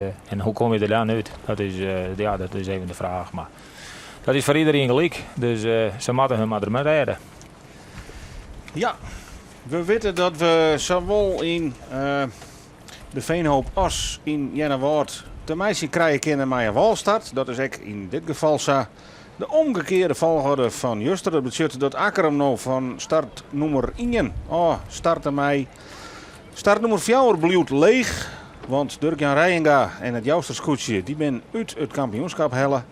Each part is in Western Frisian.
En hoe kom je der dan út? Dat is, ja, dat is even de fraach. Mar dat is foar iderien gelyk. Dus se moatte hun mar dermei rêde. Ja, we witte dat we sawol yn De Veenhoop as yn Earnewâld te meitsjen krije kinne mei in wâlstart. Dat is ek yn dit gefal sa. De omgekearde folchoarder fan juster. Dat betsjut dat Akkrum no fan start nûmer ien ôf starte mei. Start nûmer fjouwer bliuwt leech, want Durk-Jan Reijenga en it Jouster skûtsje dy binne út it kampioenskap helle.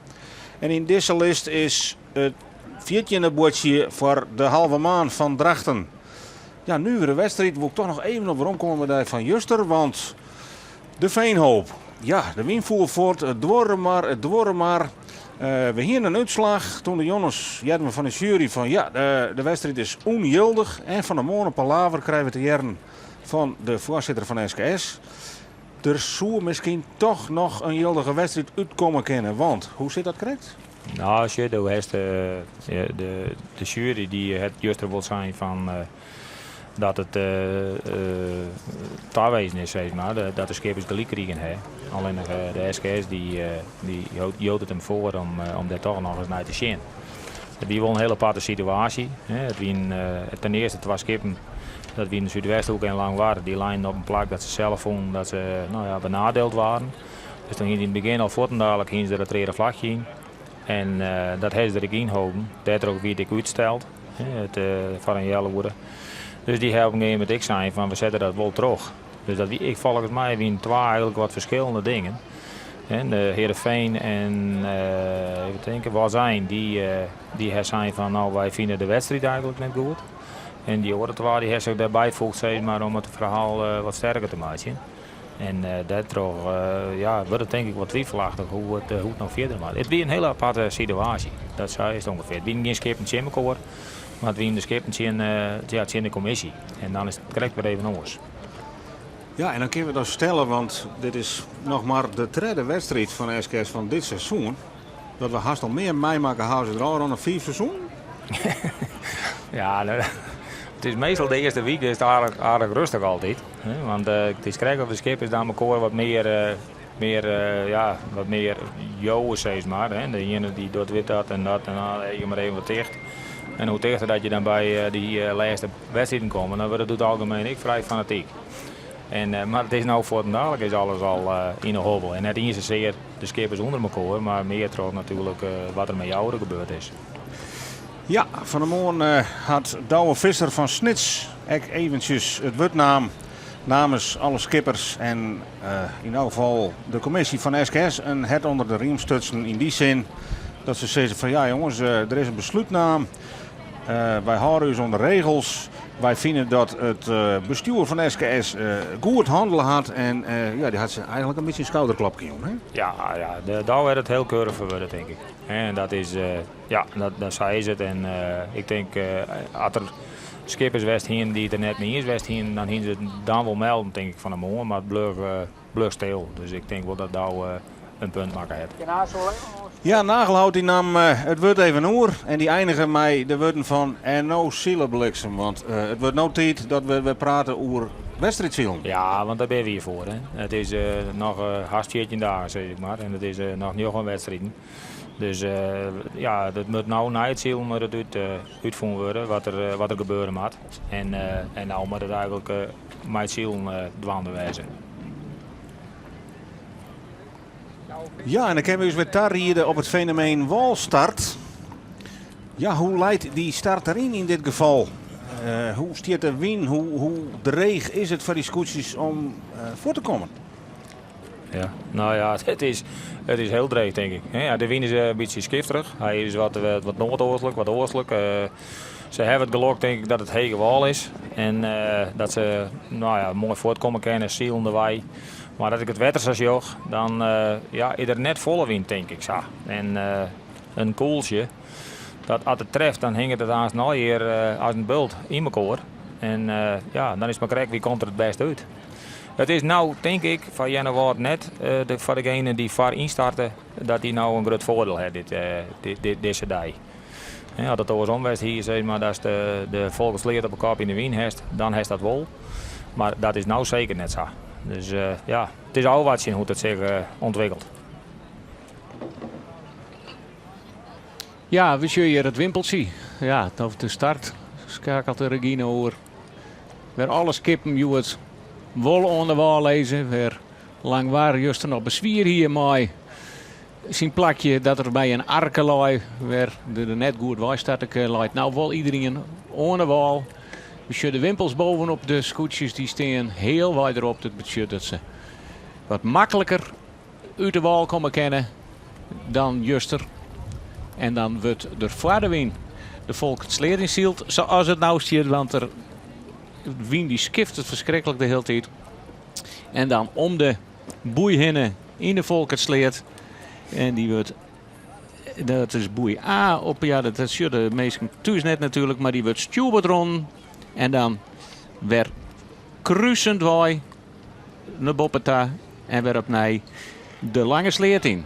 En yn dizze list is it fjirtjinde buordsje foar de Halve Maan fan Drachten. Ja, nuvere wedstriid woe ik toch noch even op weromkomme by dy fan juster, want de Veenhoop, ja, de wyn foel fuort, it duorre mar, it duorre mar. We hiene in útslach, toen de jonges hearden we fan de sjuery fan ja, de wedstriid is ûnjildich. En fan 'e moarn op Palaver krije we te hearren fan de foarsitter fan SKS. Der soe miskien toch noch in jildige wedstriid útkomme kinne, want hoe sit dat krekt? No, sjoch, do hast de sjuery dy hat juster wol sein fan dat it tawezen is, sis mar, dat de skippers gelyk krigen ha. Allinnich de SKS dy jout it him foar om dêr toch noch ris nei te sjen. It wie wol in hiele aparte situaasje. It wienen ten earste twa skippen, dat wienen Súdwesthoek en Langwar, dy leinen op in plak dat se sels fûnen dat se no ja, benadeeld waarden. Dus toen hiene se yn it begjin al fuortendalik hiene se der it reade flachje yn. En dat hawwe se der ek yn holden. Dêrtroch wie it ek útsteld foar in healoere. Dus dy ha op in gegeven momint ek sein fan we sette dat wol troch. Dus dat wie, ik, folgens my wienen twa eigenlik wat ferskillende dingen. En de Heerenveen en even tinke, Wâldsein, dy, dy ha sein fan no wy fine de wedstriid eigenlik net goed. En dy oare twa dy ha sich dêrby foegd sis mar, om it ferhaal wat sterker te meitsjen. En dêrtroch ja, wurdt it tink ik wat twivelachtich hoe it, hoe it no fierder moat. It wie in hiele aparte situaasje, dat sa is it ûngefear. It wienen gjin skippen tsjin mekoar, mar it wienen de skippen tsjin, ja, tsjin de kommisje. En dan is it krekt wer even oars. Ja, en dan kinne we dan stelle, want dit is noch mar de tredde wedstriid fan SKS fan dit seizoen, dat we hast al mear meimakke hawwe as de ôfrûne fiif seizoenen. Ja, it is meastal de earste wike is it aardich, aardich rêstich altyd. Want it is krekt of de skippers dan mekoar wat mear, mear, ja, wat mear jouwe, sis mar. De iene dy docht wit dat en dat en dan je mar even wat ticht. En hoe tichter dat je dan by dy lêste wedstriden komme, dan wurdt it oer it algemeen ek frij fanatyk. En, mar it is no fuortendalik is alles al yn 'e hobbel. En net iens sasear de skippers ûnder mekoar, mar mear troch natuerlik wat der mei Joure gebeurd is. Ja, fan 'e moarn hat Douwe Visser fan Snits ek eventsjes it wurd naam namens alle skippers en yn elk gefal de kommisje fan SKS in hert ûnder de riem stutsen yn dy sin dat se sizze fan ja jonges, der is in beslút naam. Wy hâlde ús oan de regels. Wy fine dat it bestjoer fan SKS goed hannele hat en ja, dy hat se eigenlik in bytsje in skouderklopke jûn. Hè? Ja, ja, de Douwe hat it hiel keurich ferwurde, tink ik. En dat is, ja, dat, sa is it. En ik tink, as der skippers west hienen dy't it der net mei iens west hienen, dan hienen se it dan wol melden, tink ik, fan 'e moarn. Mar it bleau stil. Dus ik tink wol dat Douwe in punt makke hat. Ja, Nagelhout dy naam it wurd even oer en dy einige mei de wurden fan en no sile bliksem, want it wurdt no tiid dat we wer prate oer wedstriidsilen. Ja, want dêr binne we hjir foar. Hè. It is noch hast 14 dagen, sis ik mar, en it is noch njoggen wedstriden. Dus ja, it moat no nei it silen moat it út, útfûn wurde wat der, wat der gebeure moat. En, en no moat it eigenlik mei it silen dwaande wêze. Ja, en dan kinne we ús wer tariede op it fenomeen wâlstart. Ja, hoe leit dy start deryn yn dit gefal? Uh, hoe stiet de wyn? Hoe, hoe dreech is it foar dy skûtsjes om uh, fuort te kommen? Ja, no ja, it is hiel dreech, tink ik. Ja, de wyn is in bytsje skifterich. Hy is wat, wat noardeastlik, wat oastlik. Uh, se hawwe it gelok, tink ik, dat it hege wâl is. En uh, dat se no ja, moai fuortkomme kinne, silendewei. Mar as ik it wetter sa sjoch, dan uh, ja, is der net folle wyn, tink ik sa. En uh, in koeltsje, dat as it treft, dan hinget it aanst nei hjir uh, as in bult yn mekoar. En ja, dan is it mar krekt wie komt der it bêste út. It is no, tink ik, foar Earnewâld net de, foar degene dy't foar ynstarte, dat dy no in grut foardiel hat dit, dit, dit, dizze dei. As it oarsom west hie, sis mar, datst de, de Folkersleat op 'e kop yn de wyn hast, dan hast dat wol. Mar dat is no seker net sa. Dus ja, it is ôfwachtsjen hoe't it sich ûntwikkelt. Ja, we sjogge hjir it wimpeltsje. Ja, de start skeakelt de Regine oer. Wêr alle skippen hjoed wol oan de wâl lizze. Wêr Langwar juster noch beswier hie mei syn plakje dat er by in arke lei. Wêr er net goed wei starte kin, leit no wol iderien oan de wâl. We sjogge de wimpels bovenop de skûtsjes, dy stean healwei derop. Dat betsjut dat se wat makliker út de wâl komme kinne dan juster. En dan wurdt der foar de wyn de Folkertssleat ynsyld, sa as it no stiet, want de wyn dy skiftet ferskriklik de hiele tiid. En dan om de boei hinne yn de Folkertssleat. En dy wurdt, dat is boei A op, ja, dat sjogge de minsken thús net natuerlik, mar dy wurdt stjoerboard rûn. En dan wer krusend wei nei boppe ta en wer opnij de lange sleat yn.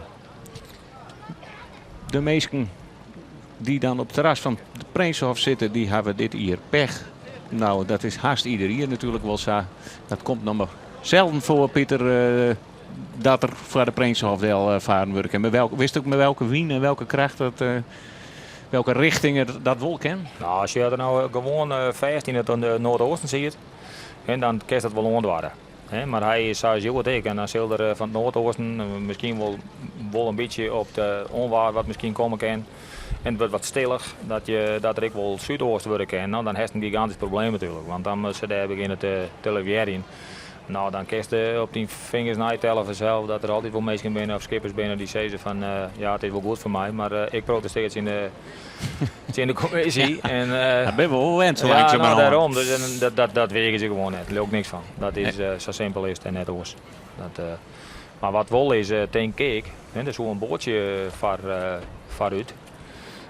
De minsken dy't dan op it terras fan de Prinsenhof sitte, dy hawwe dit jier pech. No, dat is hast ieder jier natuerlik wol sa. Dat komt noch mar selden foar, Pieter, dat der foar de Prinsenhof del faren wurde kin. Witst ek mei welke wyn en welke kracht dat, welke richting it dat wol kin? No, as je der no gewoan fêst yn it noardeasten siet, en dan kinst dat wol oandoare. Mar hy is sa as hjoed ek en dan sil der fan it noardeasten miskien wol in bytsje op de oanwaar wat miskien komme kin. En it wurdt wat stillich, dat je, dat der ek wol súdeast wurde kin. No, dan hast in gigantysk probleem natuerlik, want dan moat se dêr begjinne te levearjen. No, dan kinst op dyn fingers neitelle fansels dat der altyd wol minsken binne of skippers binne dy't sizze fan ja, it is wol goed foar my, mar ik protestearje tsjin de kommisje. En, Dat binne we wol wend, ja, langsumerhân. No, dêrom. Dus, en dat weagje se gewoan net. Dêr leau ik niks fan. Dat is sa simpel is it en net oars. Dat, mar wat wol is, tink ik, hè, der soe in boatsje foarút.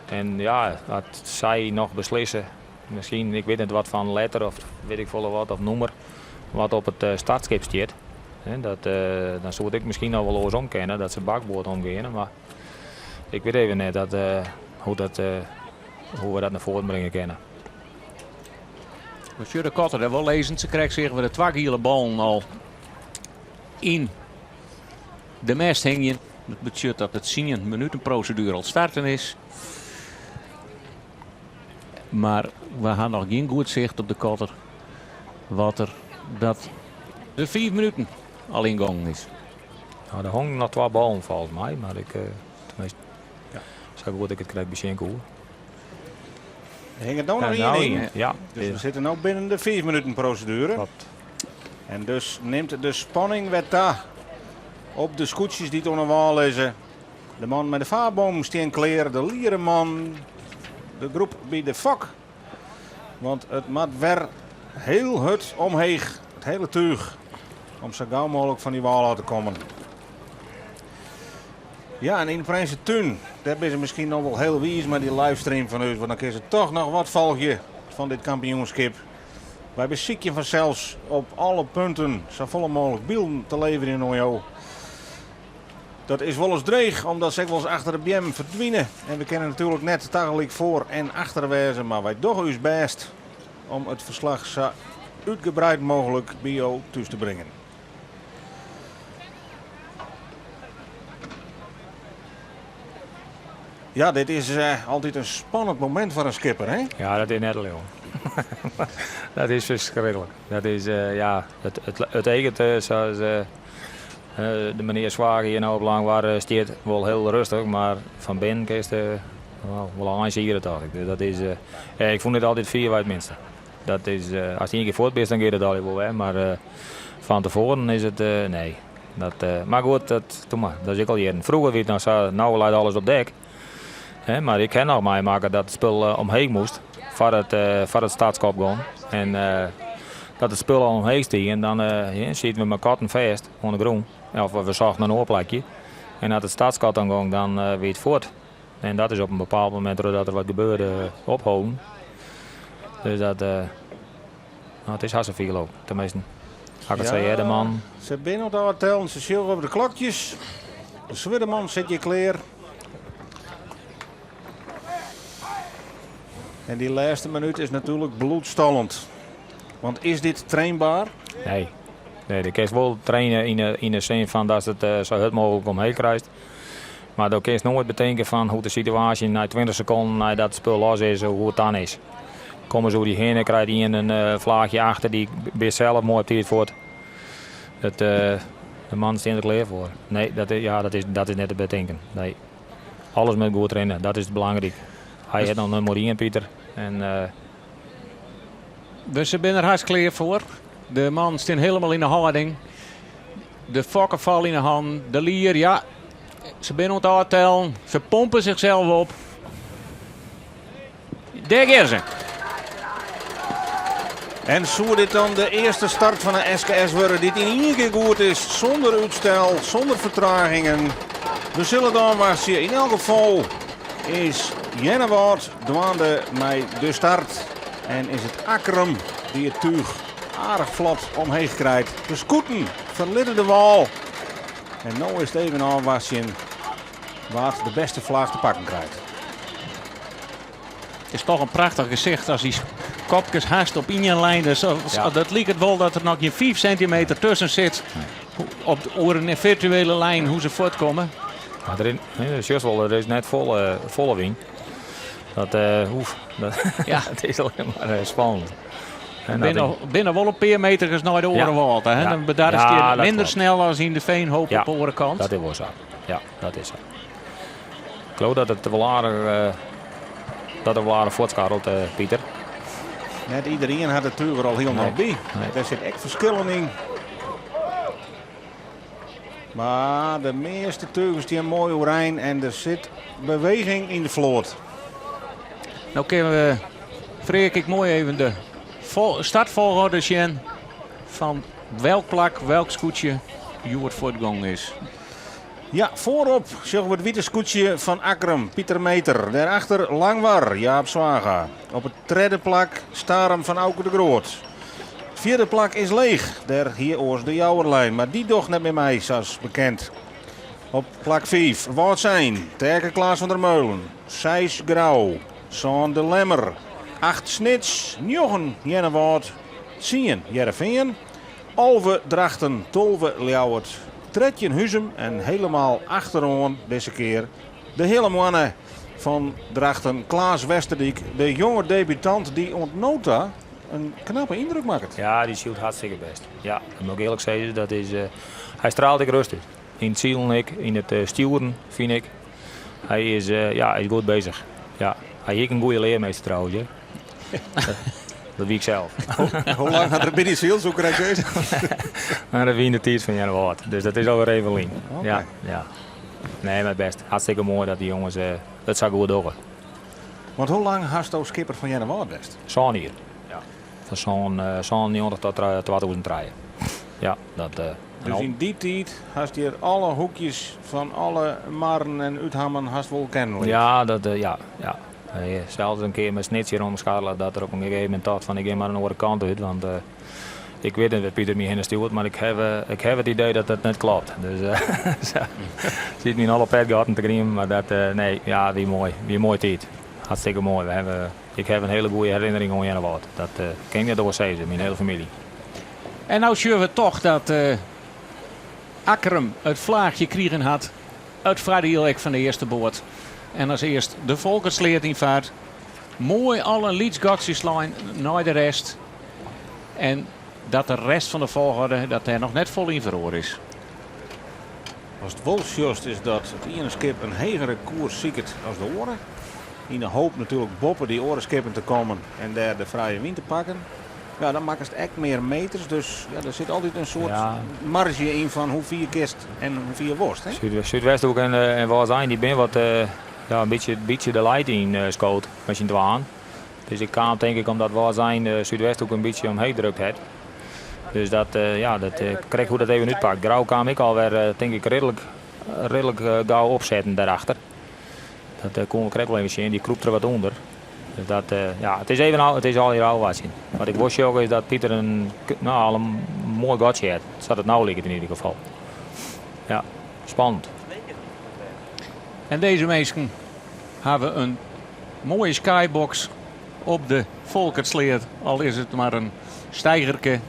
En ja, at sy noch beslisse, miskien, ik wit net wat fan letter of wit ik folle wat, of nûmer, wat op it startskip stiet. Hè, dat, dan soe it ek miskien noch wol oarsom kinne, dat se bakboard omgeane. Mar ik wit even net dat, hoe, dat, hoe we dat nei foaren bringe kinne. We sjogge de kotter dêr wol lizzen. Se krekt seagen we de twa giele ballen al yn de mêst hingjen. Dat betsjut dat de 10 minuten proseduere al starten is. Mar we ha noch gjin goed sicht op de kotter. Wat der dat de 5 minuten al yn gong is. No, der hongen noch twa ballen folgens my, mar ik, tenminste, ja, sa goed ik it krekt besjen koe. Der hinget no noch Ja, ien no yn. ien, ja. Dus we sitte no binnen de 5 minuten proseduere. Klopt. En dus nimt de spanning wer ta op de skûtsjes dy't oan de wâl lizze. De man mei de farbomen stean klear, de liereman, de groep by de fok. Want it moat wer hiel hurd omheech, it hiele túch, om sa gau mooglik fan dy wâl ôf te kommen. Ja, en yn de Prinsetún, dêr binne se miskien noch wol hiel wiis mei dy livestream fan ús, want dan kinne se toch noch wat folgje fan dit kampioenskip. Wy besykje fansels op alle punten safolle mooglik bylden te leverjen oan jo. Dat is wolris dreech, omdat se ek wolris achter de beammen ferdwine. En we kinne natuerlik net tagelyk foar en achter wêze, mar wy dogge ús bêst om it ferslach sa útgebreid mooglik by jo thús te bringen. Ja, dit is altyd in spannend momint foar in skipper, hè? Ja, dat is net leau. Dat is ferskriklik. Dat is, ja, it eaget sa as de menear Zwaag hjir no op Langwar stiet, wol hiel rêstich, mar fan binnen kinst wol einsiere tocht ik. Dat is, ik fûn it altyd fierwei it minste. Dat is, ast ien kear fuort bist, dan giet it allegear wol wer, mar fan tefoaren is it, nee. Dat, mar goed, dat, doe mar, dat is ek al jierren. Froeger wie it noch sa, no leit alles op dek. Hè, mar ik ha noch meimakke dat it spul omheech moast foar it startskot gong. En dat it spul al omheech stie en dan ja, sieten we mei katten fêst oan de grûn. Of we sochten in oar plakje. En as it startskot dan gong, dan wie it fuort. En dat is op in bepaald momint, trochdat der wat gebeurde, opholden. Dus dat, no, it is hartstikke fiel ook. Tenminste, ha ik it sa heard, de man. Se binne oan it tellen, se sjogge op de klokjes. De swurdeman sit hjir klear. En dy lêste minút is natuerlik bloedstollend. Want is dit trainbaar? Nee. Nee, do kinst wol traine yn de sin fan datst it sa hurd mooglik omheech krijst. Mar do kinst noait betinke fan hoe't de situaasje nei 20 sekonden neidat it spul los is, hoe it dan is. Komme se oer dy hinne, krijt ien in flaachje achter dy, bist sels moai op tiid fuort. It, de mannen stean der klear foar. Nee, dat, ja, dat is net te betinken. Nee. Alles moat goed rinne, dat is belangryk. Hy hat noch nûmer ien, Pieter. En, Dus se binne der hast klear foar. De mannen stean hielendal yn de hâlding. De fokkefal yn de hannen. De lier, ja. Se binne oan it ôftellen. Se pompe zichzelf op. Dêr gean se. En soe dit dan de earste start fan de SKS wurde dy't yn ien kear goed is, sûnder útstel, sûnder fertragingen? We sille it ôfwachtsje. Yn elk gefal is Earnewâld dwaande mei de start. En is it Akkrum dy't it túch aardich flot omheech krijt. De skûten ferlitte de wâl. En no is it even ôfwachtsjen wa't de bêste flaach te pakken krijt. It is toch in prachtich gesicht as dy kopkes hast op ien lijn. Dus dat liket wol dat der noch gjin 5 sintimeter tusken sit. Op oer in firtuele lijn hoe't se fuortkomme. Mar der is, sjochst wol, der is net folle wyn. Dat, oef, dat, ja. it is allinnich mar spannend. En binne wol in pear meterkes nei de oare wâl. Hè? Dan bedarrest je minder snel as yn de Veenhoop op de oare kant. Dat is wol sa. Ja, dat is sa. Ik geloof dat it wol aardich, dat er wol aardich fuortskarrelt, Pieter. Net iderien hat it túch der al hielendal by. Dêr sit ek ferskillen yn. Mar de measte tugen stean moai oerein en der sit beweging yn de float. No kinne we, Freark, ik moai even de startfolchoarder sjen fan welk plak, welk skûtsje hjoed fuortgong is. Ja, foarop sjogge we it wite skûtsje fan Akkrum, Pieter Meeter. Dêrachter Langwar, Jaap Zwaga. Op it tredde plak Starum fan Auke de Groot. It fjirde plak is leech. Dêr hie oars de Jouwer lein, mar dy docht net mear mei, sa's bekend. Op plak 5 Wâldsein, Terke Klaas van der Meulen. 6 Grou, sân De Lemmer. 8 Snits, 9 Earnewâld, 10 Hearrenfean. 11 Drachten, 12 Ljouwert, 13 Huzum en helemaal achteroan dizze kear de Hille Moanne fan Drachten, Klaas Westerdyk, de jonge debutant dy't oant no ta in knappe yndruk makket. Ja, dy sylt hartstikke bêst. Ja, dat moat ik earlik sizze. Dat is, hy straalt ek rêst út. Yn it silen ek, yn it stjoeren, fyn ik. Hy is, ja, hy is goed beuzich. Ja, hy hie ek in goede learmeester trouwens. Hè. Dat wie ik sels. Hoe lang hat er by dy syld, soe ik krekt sizze? Nou, dat wie yn de tiid fan Earnewâld. Dus dat is alwer even lyn. Ja, ja. Nee, mar bêst. Hartstikke moai dat dy jonges it sa goed dogge. Want hoe lang hasto skipper fan Earnewâld west? 7 jier. Ja. Fan 97 tot 2003. Ja, dat. Dus yn dy tiid hast hjir alle hoekjes fan alle marren en úthammen hast wol kennen leard? Ja, dat, ja, ja. Sels in kear mei Snits hjir omskarrele dat er op in gegeven momint tocht fan ik gean mar in oare kant út, want ik wit net wêr't Pieter my hinne stjoert, mar ik haw, ik haw it idee dat dat net klopt. Dus siet my yn alle petgatten te griemen, mar dat, nee, ja, wie moai. Wie in moaie tiid. Hartstikke moai. We hawwe, ik haw in hiele goede herinnering oan Earnewâld. Dat kin ik net oars sizze, myn hiele famylje. En no sjogge we toch dat Akkrum it flaachje krigen hat. It foardiel ek fan de earste boat. En as earst de Folkertsleat ynfart. Moai al in lyts gatsje slein nei de rest. En dat de rest fan de folchoarder dat dêr noch net folle yn feroare is. Watst wol sjochst is dat it iene skip in hegere koers siket as de oare. Yn de hoop natuerlik boppe dy oare skippen te kommen en dêr de frije wyn te pakken. Ja, dan makkest ek mear meters, dus ja, der sit altyd in soart marge yn fan hoe fier kinst en hoe fier wolst. Súdwesthoek en, en Wâldsein dy binne wat ja, in bytsje de leid yn skood mei syn twaen. Dus ik kaam tink ik omdat Wâldsein Súdwesthoek in bytsje omheech drukt hat. Dus dat, ja, dat, krekt hoe't dat even útpakt. Grou kaam ek alwer tink ik reedlik, reedlik gau opsetten dêrachter. Dat koene we krekt wol even sjen, dy krûpt der wat ûnder. Dus dat, ja, it is even al, it is allegear ôfwachtsjen. Wat ik wol sjoch is dat Pieter in, no, al in moai gatsje hat. Sa't it no liket yn ieder gefal. Ja, spannend. En dizze minsken hawwe in moaie skybox op de Folkertsleat. Al is it mar in steigerke.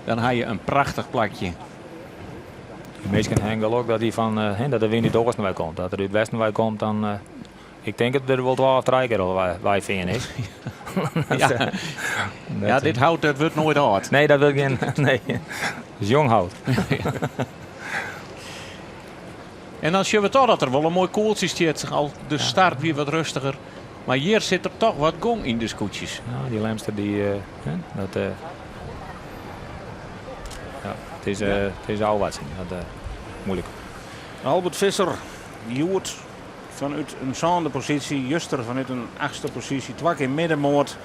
Dan ha je in prachtich plakje. De minsken ha gelok dat, die fan, dat de wyn út Oosten wei komt. Dat er út Westen wei komt, dan... Ik tink dat der wol twa of trije kear al wei fearn is. Ja. Ja, dit hout dat wurdt noait âld. Nee, dat wurdt gjin. Nee. Dat is jong hout. En dan sjogge we toch dat der wol in moai koeltsje stiet. Al de start wie wat rêstiger. Mar hjir sit der toch wat gong yn de skûtsjes. Ja, dy Lemster die, hè, dat, ja, it is ôfwachtsjen. Dat, moeilijk. Albert Visser, hjoed fanút in sânde posysje, juster fanút in achtste posysje, twa kear middenmoat.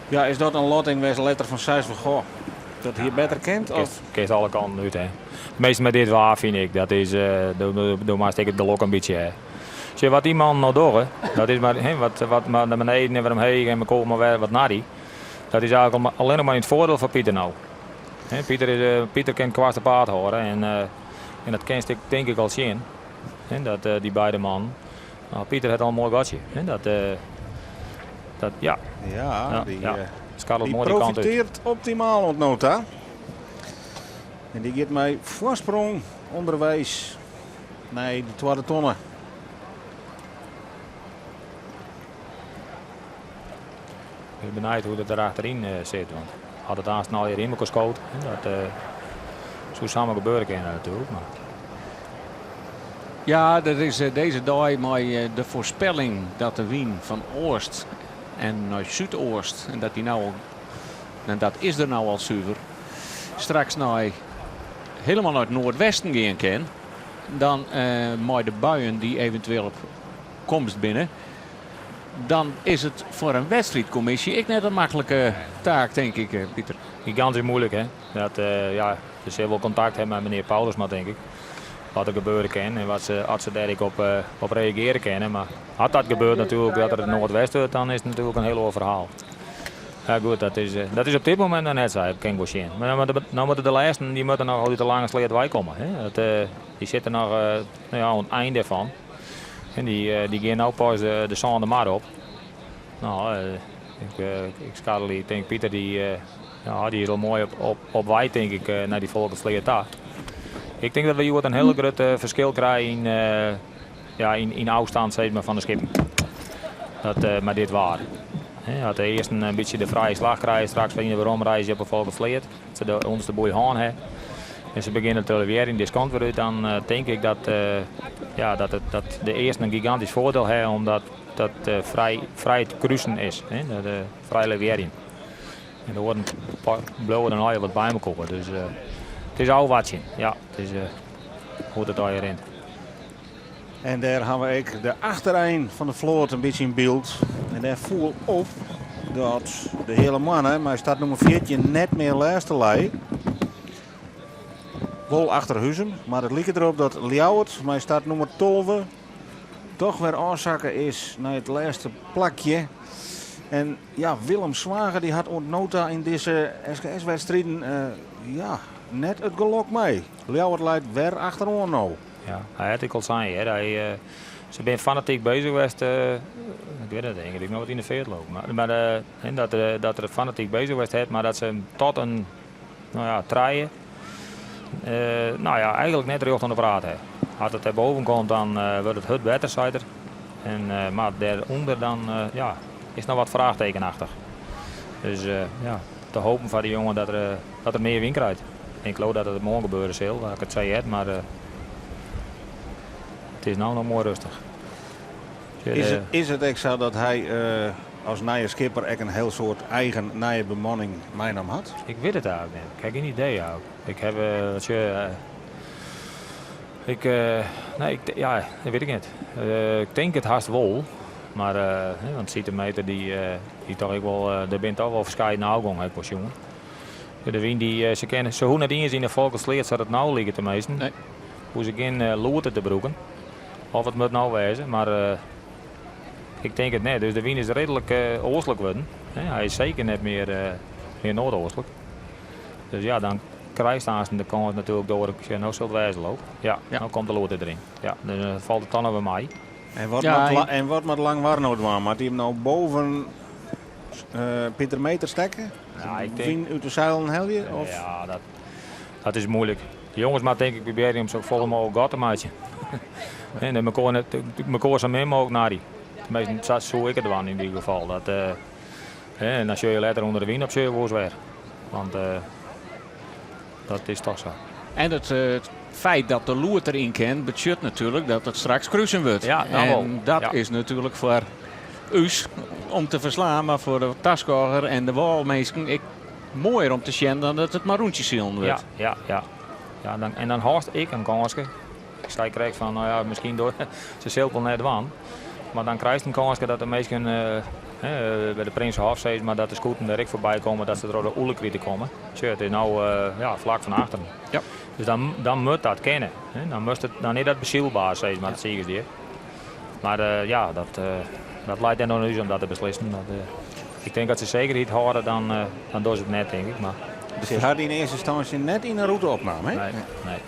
Ja, is dat in lotting wêr'tst letter fan seist fan goh, dat hie better kind? Of? Kinst alle kanten út, hè. Meastal mei dit waar fyn ik, dat is, do moatst ek it gelok in bytsje ha. Sjoch, wat dy mannen no dogge, dat is mar, hè, wat, wat mar nei beneden en wer omheech en mekoar mar wer wat nei dy. Dat is eigentlik allinnich mar yn it foardiel fan Pieter no. Hè, Pieter, is, Pieter kin it koartste paad hâlde en, en dat kinst ek, tink ik al sjen. Hè, dat dy beide mannen. No, Pieter hat al in moai gatsje. Hè, dat, dat, ja. Ja, Ja, die, ja. Skarrelt die moai dy kant út. profiteart optimaal oant no ta. En dy giet mei foarsprong ûnderweis nei de twadde tonne. Ik bin benijd hoe't it der achteryn sit. Want as it aanst allegear yn mekoar skoot, dat soe samar gebeure kinne natuerlik. Mar... Ja, dat is dizze dei mei de foarspelling dat de wyn fan east en nei súdeast en dat dy no al, en dat is der no al suver, straks nei hielendal nei it noardwesten gean kin. Dan mei de buien dy't eventueel op komst binne, dan is it foar in wedstriidkommisje ek net in maklike taak, tink ik, Pieter. Gigantysk moeilik, hè. Dat, ja, se sille wol kontakt ha mei menear Paulusma, tink ik. Wat der gebeure kin en wat se, as se dêr ek op, op reagearje kinne. Mar as dat gebeurt natuerlik, dat er it noardwest wurdt, dan is it natuerlik in hiel oar ferhaal. Ja, goed, dat is op dit momint noch net sa, kin ik wol sjen. Mar no moatte de lêsten, dy moatte noch al út de Lange Sleat weikomme. Hè. Dat, dy sitte noch, no ja, oan it ein dêrfan. En dy gean no pas de sânde mar op. No, ik skarrelje, ik tink Pieter dy, ja, dy is al moai op wei, tink ik, nei dy Folkersleat ta. Ik tink dat we hjoed in hiel grut ferskil krije yn, ja, yn ôfstân sis mar, fan de skippen. Dat, mei dit waar. As de earsten in bytsje de frije slach krije straks yn de weromreis op de Folkersleat, dat se de ûnderste boei hân ha en se begjinne te levearjen dizze kant wer út, dan tink ik dat, ja, dat, it, dat de earsten in gigantysk foardiel ha omdat dat frij, frij te krusen is. Hè, dat, frij levearjen. En de oaren bliuwe dan allegear wat by mekoar. Dus it is ôfwachtsjen. Ja, it is hoe't it allegear rint. En dêr ha we ek de achterein fan de float in bytsje yn byld. En dêr foel op dat de Heale Moanne mei startnûmer 14 net mear lêste lei. Wol achter Huzum, mar it liket derop dat Ljouwert mei startnûmer 12 toch wer ôfsakke is nei it lêste plakje. En ja, Willem Swager dy hat oant no ta yn dizze SKS-wedstriden ja, net it gelok mei. Ljouwert leit wer achteroan no. Ja, hy hat ek al sein, hear. Hy, se binne fanatyk beuzich west, ik wit net, ik noch wat yn de feart lopen. Mar, mar dat, dat er fanatyk beuzich west hat, mar dat se tot in, no ja, trije, no ja, eigentlik net rjocht oan de praat ha. As it dêrboven komt, dan wurdt it hurd better, seit er. En, mar dêrûnder dan, ja, is noch wat fraachtekenachtich. Dus ja, te hopen foar de jongen dat er mear wyn krijt. Ik leau dat it moarn gebeure sil, as ik it sa hear, mar it is no noch moai rêstich. Is it ek sa dat hy as nije skipper ek in hiel soad eigen nije bemanning meinaam hat? Ik wit it eigentlik net. Ik ha gjin idee eigentlik. Ik ha, sjoch, ik, nee, ik, ja, dat wit ik net. Ik tink it hast wol, mar, want Siete Meter dy, dy toch ek wol, der binne toch wol ferskeidene ôfgongen, ha ik wol sjoen. De wyn dy, se kinne, se hoege net iens yn de Folkersleat sa't it no liket teminsten. Nee. Hoege se gjin loete te brûken. Of it moat no wêze, mar ik tink it net. Dus de wyn is reedlik oastlik wurden. Hy is seker net mear, mear noardeastlik. Dus ja, dan krijst aansten de kâns natuerlik door. Sjoch, no sil it wêze, leau ik. Ja, Ja. no komt de loete deryn. Ja, dus dan falt it dan noch wer mei. En wat Ja, moat ik en wat moat Langwar no dwaan? Moat hy him no boven Pieter Meter stekke? Ja, ik tink, Wyn út de seilen helje? Of? Ja, dat is moeilijk. De jongens moatte tink ik probearje om sa folle mooglik gat te meitsjen. En mekoar net, mekoar sa min mooglik narje. Tenminsten, sa soe ik it dwaan yn ieder gefal. Dat, en dan sjogge je letter ûnder de wyn op sjogge wolris wer. Want dat is toch sa. En it feit dat de loert deryn kin, betsjut natuerlik dat it straks krusen wurdt. Ja, dan wol. En dat is natuerlik foar ús om te ferslaan, mar foar de taskôger en de wâlminsken ek moaier om te sjen dan dat it mar rûntsjes silen wurdt. Ja. Ja, dan, en dan hâldst ek in kânske. Ik sei krekt fan, no ja, miskien do, se sil it wol net dwaan. Mar dan krijst in kânske dat de minsken by de Prinsenhof sis mar, dat de skûten dêr ek foarby komme, dat se troch de Oelekrite komme. Sjoch, it is no ja, flak fan achteren. Dus dan moat dat kinne. Hè. Dan moast it, dan is dat besylber, sis mar, it Siegersdjip. Mar ja, dat leit net oan ús om dat te beslissen. Dat, ik tink dat se sekerheid hâlde, dan dogge se it net, tink ik. Mar Se ha yn earste ynstânsje net yn 'e rûte opnaam, hè? Nee.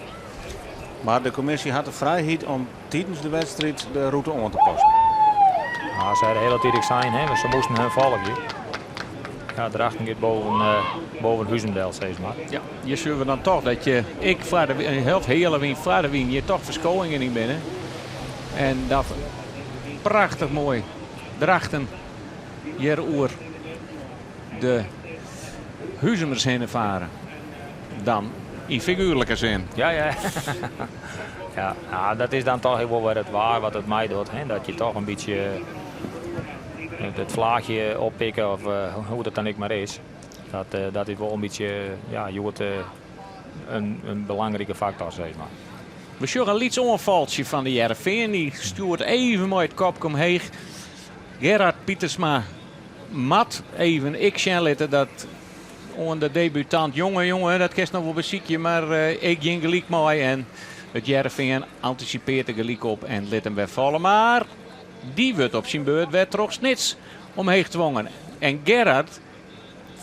Mar de kommisje hat de frijheid om tidens de wedstriid de rûte oan te passen. Nou, se ha de hiele tiid ek sein, hè, se moasten hun folgje. Ja, Drachten giet boven Huzum del, sis mar. Ja, je sjogge dan toch dat je ek foar de in helft heale wyn foar de wyn hjir toch ferskowingen yn binne. En dat prachtich moai Drachten hjir oer de Huzumers hinne fare. Dan yn figuerlike sin. Ja. Ja, nou, dat is dan toch ek wol wer it waar wat it meidocht. Hè? Dat je toch in bytsje it flaachje oppikke of hoe't it dan ek mar is. Dat is wol in bytsje, ja, hjoed in belangrike faktor, sis mar. We sjogge in lyts oanfaltsje fan de Hearrenfean. Dy stjoert even mei it kopke omheech. Gerard Pietersma moat even ek sjen litte dat oan de debutant jonge, jonge, dat kinst noch wol besykje, mar ik gean gelyk mei. En it Hearrenfean antisipeart der gelyk op en lit him wer falle. Mar dy wurdt op syn beurt wer troch Snits omheech twongen. En Gerard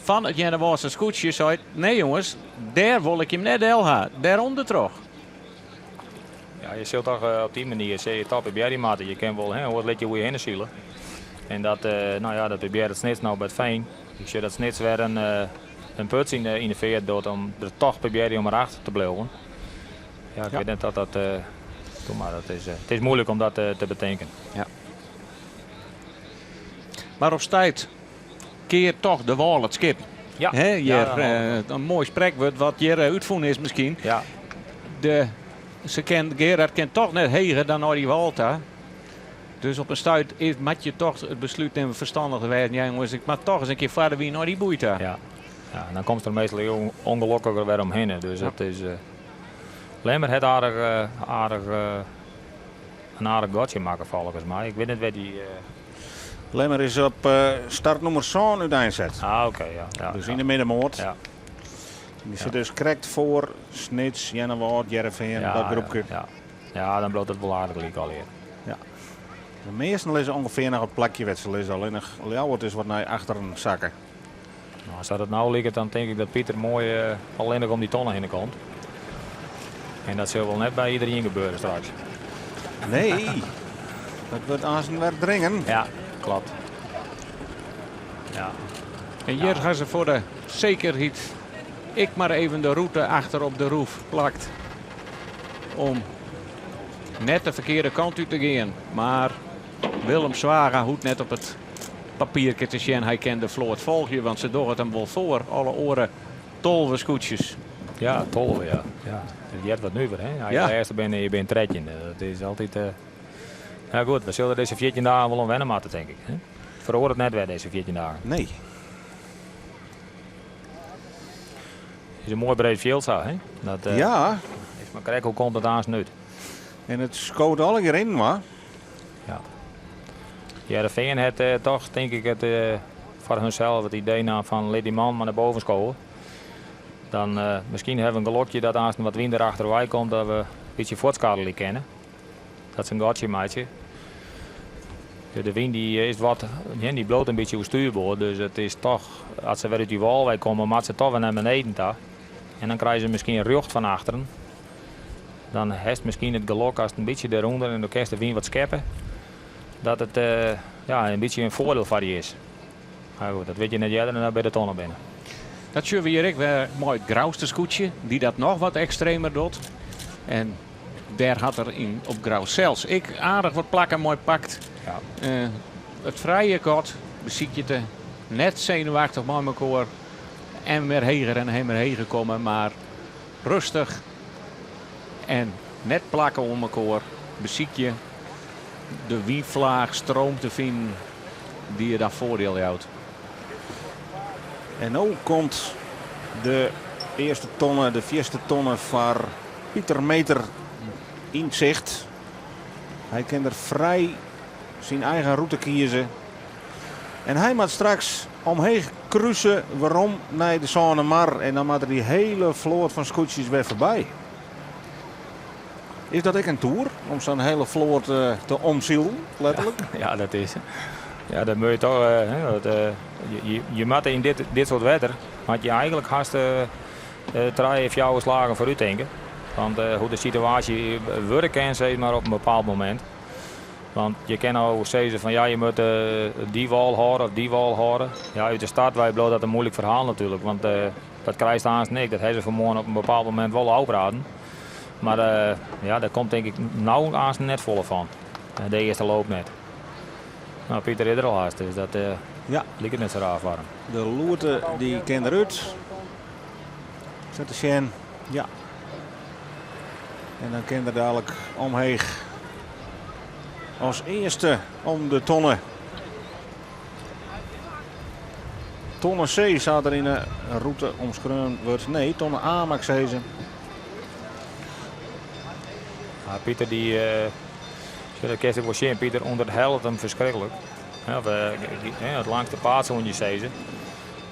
fan it Earnewâldster skûtsje seit, nee jonges, dêr wol ik jim net del ha, dêrûnder troch. Ja, je sil toch op dy manier sil je toch probearje moatte. Je kin wol, hè, oars lit je oer je hinne sile. En dat, no ja, dat probearret Snits no by it Fean. Ik sjoch dat Snits wer in puts yn de feart docht om der toch probearje om erachter te bliuwen. Ja, ik wit net dat dat, doe mar, dat is, it is moeilik om dat te betinken. Ja. Mar op stuit keart toch de wâl it skip. Ja. Hè, hjir, Ja, dan in moai sprekwurd wat hjir útfûn is miskien. Ja. De, se kin, Gerard kin toch net heger dan nei dy wâl ta. Dus op in stuit is, moat je toch it beslút nimme ferstannich te wêzen. Ja jonges, ik moat toch ris in kear foar de wyn nei dy boei ta. Ja. Ja, en dan komst der meastal hiel ûngelokkiger wer omhinne. Dus it is, Lemmer hat in aardich gatsje makke folgens my. Ik wit net wêr't dy. Lemmer is op startnûmer sân úteinset. Ah, oké, ja, ja, Dus ja. yn de middenmoat. Ja. Dy sit dus krekt foar Snits, Earnewâld, Hearrenfean, Ja, dat groepke. Ja, ja. Ja, dan bliuwt it wol aardich lyk allegear. Ja. De measten lizze ûngefear noch op it plakje wêr't se lizze, allinnich Ljouwert is wat nei achteren sakke. No, sa't it no liket, dan tink ik dat Pieter moai allinnich om dy tonne hinne komt. En dat sil wol net by iderien gebeure straks. Nee, dat wurdt aansten wer dringen. Ja, klopt. Ja. En hjir ha se foar de sekerheid ek mar even de rûte achter op de roef plakt. Om net de ferkearde kant út te gean. Mar Willem Zwaga hoecht net op it papierke te sjen. Hy kin de float folgje, want se dogge it him wol foar. Alle oare 12 skûtsjes. Ja, 12, ja. Ja. Dat heart wat nuver, hè? As je lêste binne en je binne trettjinde. Dat is altyd, ja, goed, we sille dizze 14 dagen wol oan wenne moatte, tink ik. Hè? Feroaret net wer dizze 14 dagen. Nee. Is in moai breed fjild sa, hè? Dat, is mar krekt hoe komt it aanst út. En it skoot allegear yninoar. Ja. Hearrenfean hat toch, tink ik, it foar hunsels it idee naam fan lit dy man mar nei boven skowe. Dan miskien hawwe we in gelokje dat aanst wat wyn derachterwei komt dat we in bytsje fuortskarrelje kinne. Dat se in gatsje meitsje. De wyn dy is wat, ja, dy bliuwt in bytsje oer stuurboard, dus it is toch, as se wer út dy wâl wei komme, moatte se toch wer nei beneden ta. En dan krije se miskien rjocht fan achteren. Dan hast miskien it gelok ast in bytsje dêrûnder en dan kinst de wyn wat skeppe, dat it ja, in bytsje in foardiel foar dy is. Mar goed, dat wit je net earder dan dat by de tonne binne. Dat sjogge we hjir ek wer mei it Grouster skûtsje, dy't dat noch wat ekstremer docht. En dêr hat er yn op Grou sels ek aardich wat plakken mei pakt. Ja. It frije gat besykje te net senuwachtich mei mekoar en wer heger en wer heger komme, mar rêstich en net plakke oan mekoar. Besykje de wynflaach stroom te finen dy't je dan foardiel jout. En no komt de earste tonne, de fierste tonne foar Pieter Meeter yn sicht. Hy kin der frij syn eigen rûte kieze. En hy moat straks omheech kruse werom nei de Sânemar. En dan moat er dy hiele float fan skûtsjes wer foarby. Is dat ek in toer om sa'n hiele float te omsilen, letterlik? Ja, dat is. Ja, dat moet je toch. Dat, je moat yn dit, dit soart wetter moat je eigentlik hast trije, fjouwer slagen foarút tinke. Want hoe't de situaasje wurde kin, sis mar, op in bepaald momint. Want je kinne no sizze fan ja, je moatte dy wâl hâlde of dy wâl hâlde. Ja, út de start wei bliuwt dat in muoilik ferhaal natuerlik. Want dat krijst aanst net. Dat ha se fanmoarn op in bepaald momint wol ôfpraten. Mar ja, dêr komt tink ik no aanst net folle fan. De earste loop net. No, Pieter is der al hast, dus dat Ja. liket net sa raar foar him. De loerte dy kin derút. Sa te sjen. Ja. En dan kin er dalik omheech. As earste om de tonne. Tonne C sa't der yn de rûte omskreaun wurdt. Nee, tonne A moat ik sizze. Ja, Pieter dy, dat kinst ek wol sjen, Pieter ûnderhellet him ferskriklik. Ja, of, it langste paad soene je sizze.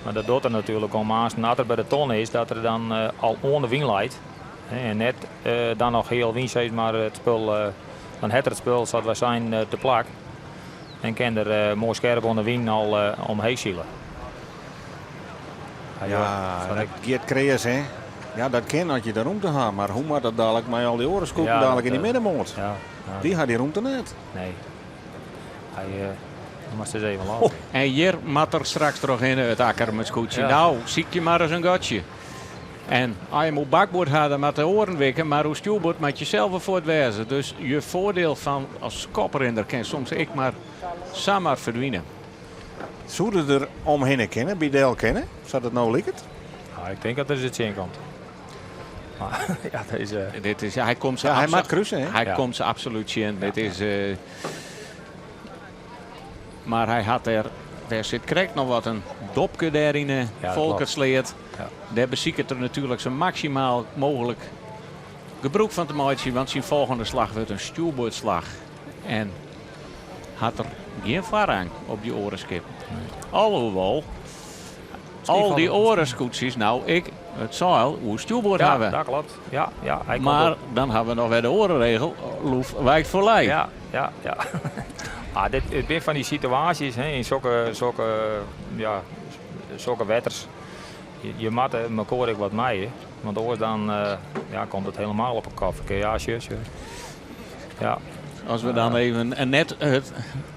Mar dat docht er natuerlik om aanst as er by de tonne is, dat er dan al oan de wyn leit. En net dan noch heal wyn sis mar it spul, dan hat er it spul sa't wy seinen te plak. En kin er moai skerp oan de wyn al omheech sile. Ja, dat giet kreas, hè? Ja, dat kin as je de rûmte ha, mar hoe moat dat dalik mei al dy oare skûten dalik yn de middenmoat? Ja, ja. Dy ha dy rûmte net. Nee. Hy moast ris even lâns. En hjir moat er straks trochhinne, it Akkerumer skûtsje. Ja. No, sykje mar ris in gatsje. En as je him oer bakboard ha, dan moat de oaren wikke, mar oer stjoerboard moat je sels fuort wêze. Dus je foardiel fan as koprinner kin soms ek mar samar ferdwine. Soe er der omhinne kinne, by del kinne, sa't it no liket? Ja, ik tink dat er se tsjinkomt. Mar ja, dat is, Dit is, hy komt se Ja, hy moat kruse, hè? Hy Ja. komt se absolút tsjin. Ja. Dit is, mar hy hat dêr, dêr sit krekt noch wat in dopke dêr yn de Ja, dat klopt. Folkertsleat. Ja. Dêr besiket er natuerlik sa maksimaal mooglik gebrûk fan te meitsjen, want syn folgjende slach wurdt in stjoerboardslach. En hat er gjin foarrang op dy oare skippen. Alhoewol, al dy oare skûtsjes no ek it seil oer stjoerboard Ja, hawwe. dat klopt. Ja, ja, hy komt Mar op. dan hawwe we noch wer de oare regel, loef wijkt foar lij. Ja, ja, ja. Ah, dit, it binne fan dy situaasjes, hè, yn sokke, sokke, ja, sokke wetters. Je moatte mekoar ek wat mije, want oars dan ja, komt it helemaal op 'e kop. Ja, sjoch, sjoch. Ja. As we dan even net it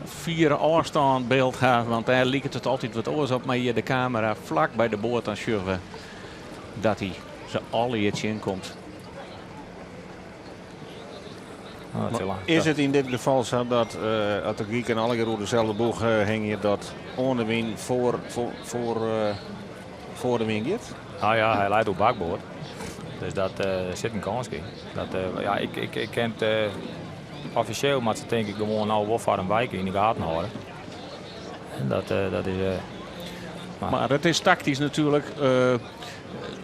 fiere ôfstânbyld ha, want dêr liket it altyd wat oars op, mar hjir de kamera flak by de boat, dan sjogge we dat hy se allegear tsjinkomt. Oh, dat is lang. Is it yn dit gefal sa dat as de giken allegear oer deselde boech hingje, dat oan de wyn foar de wyn giet? Nou ja, hy leit oer bakboard. Dus dat sit in kâns yn. Dat, ja, ik, ik, ik ken it, offisjeel moat se tink ik gewoan no wol foar in wike yn de gaten hâlde. En dat is, maar Mar it is taktysk natuerlik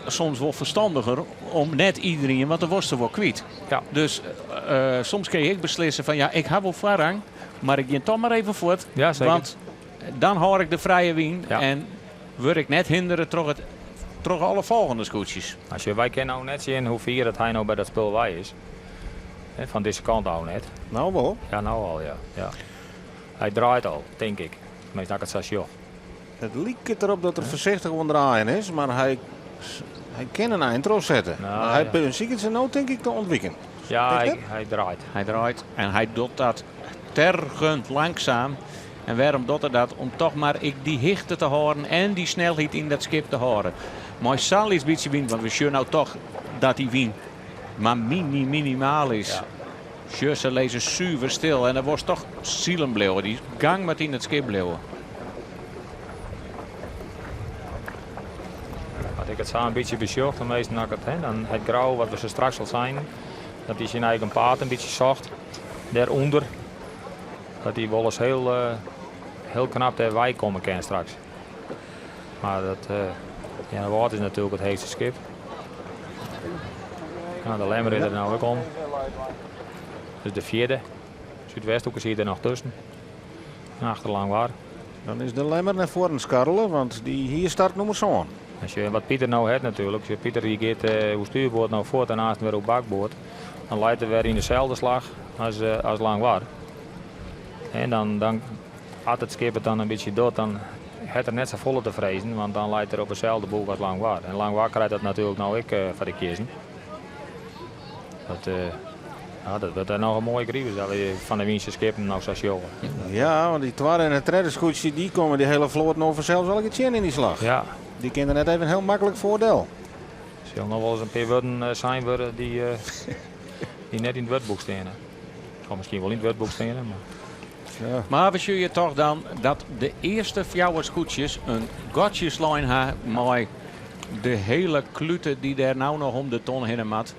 soms wol ferstanniger om net iderien, want dan wurdst der wol kwyt. Ja. Dus soms kin je ek beslisse fan ja, ik ha wol foarrang, mar ik gean toch mar even fuort. Ja, seker. Want dan hâld ik de frije wyn Ja. en wurd ik net hindere troch alle folgjende skûtsjes. As je, wy kinne no net sjen hoe fier dat hy no by dat spul wei is. Hè, fan dizze kant ôf net. No wol. Ja, no al, ja. Ja. Hy draait al, tink ik. Tenminste, as ik it sa sjoch. It liket derop dat er foarsichtich oan draaien is, mar hy kin in ein trochsette. Nou, Mar hy ja. besiket se no tink ik te ûntwiken. Ja, Tink dat? hy draait. Hy draait en hy docht dat tergjend langsaam. En wêrom docht er dat? Om toch mar ek dy hichte te hâlden en dy snelheid yn dat skip te hâlden. Mei sa'n lyts bytsje wyn, want we sjogge no toch dat dy wyn mar mini minimaal is. Sjoch, se lizze suver stil en dan wolst toch silen bliuwe. Dy gang moat yn it skip bliuwe. As ik it sa in bytsje besjoch, dan measten ik it, hè, dan het Grou, wat we sa straks al seinen, dat dy syn eigen paad in bytsje socht. Dêrûnder, dat dy wolris hiel, hiel knap dêr wei komme kin straks. Mar dat, Earnewâld is natuerlik it heechste skip. Nou, de Lemmer is der no ek om. Dus de fjirde. Súdwesthoeke siet der noch tusken. Achter Langwar. Dan is de Lemmer nei foaren skarrele, want dy hie startnûmer sân. En sjoch, wat Pieter no hat natuerlik. Sjoch, Pieter dy giet oer stuurboard no fuort en aanst wer oer bakboard. Dan leit er wer yn deselde slach as, as Langwar. En dan, dan, as it skip it dan in bytsje docht, dan hat er net safolle te frezen, want dan leit er op deselde boech as Langwar. En Langwar krijt dat natuerlik no ek foar de kiezzen. Dat, ja, dat wurdt noch in moaie gribus dat we fan de Wynse skippen noch sa sjogge. Ja, want dy twadde en it tredde skûtsje, dy komme dy hiele float no fansels allegear tsjin yn dy slach. Ja. Dy kinne der net even hiel maklik foardel. Der sille noch wolris in pear wurden sein wurde dy't net yn it wurdboek steane. Of miskien wol yn it wurdboek steane, mar. Ja. Mar we sjogge toch dan dat de earste fjouwer skûtsjes in gatsje slein ha mei de hiele klute dy't dêr no noch om de ton hinne moat.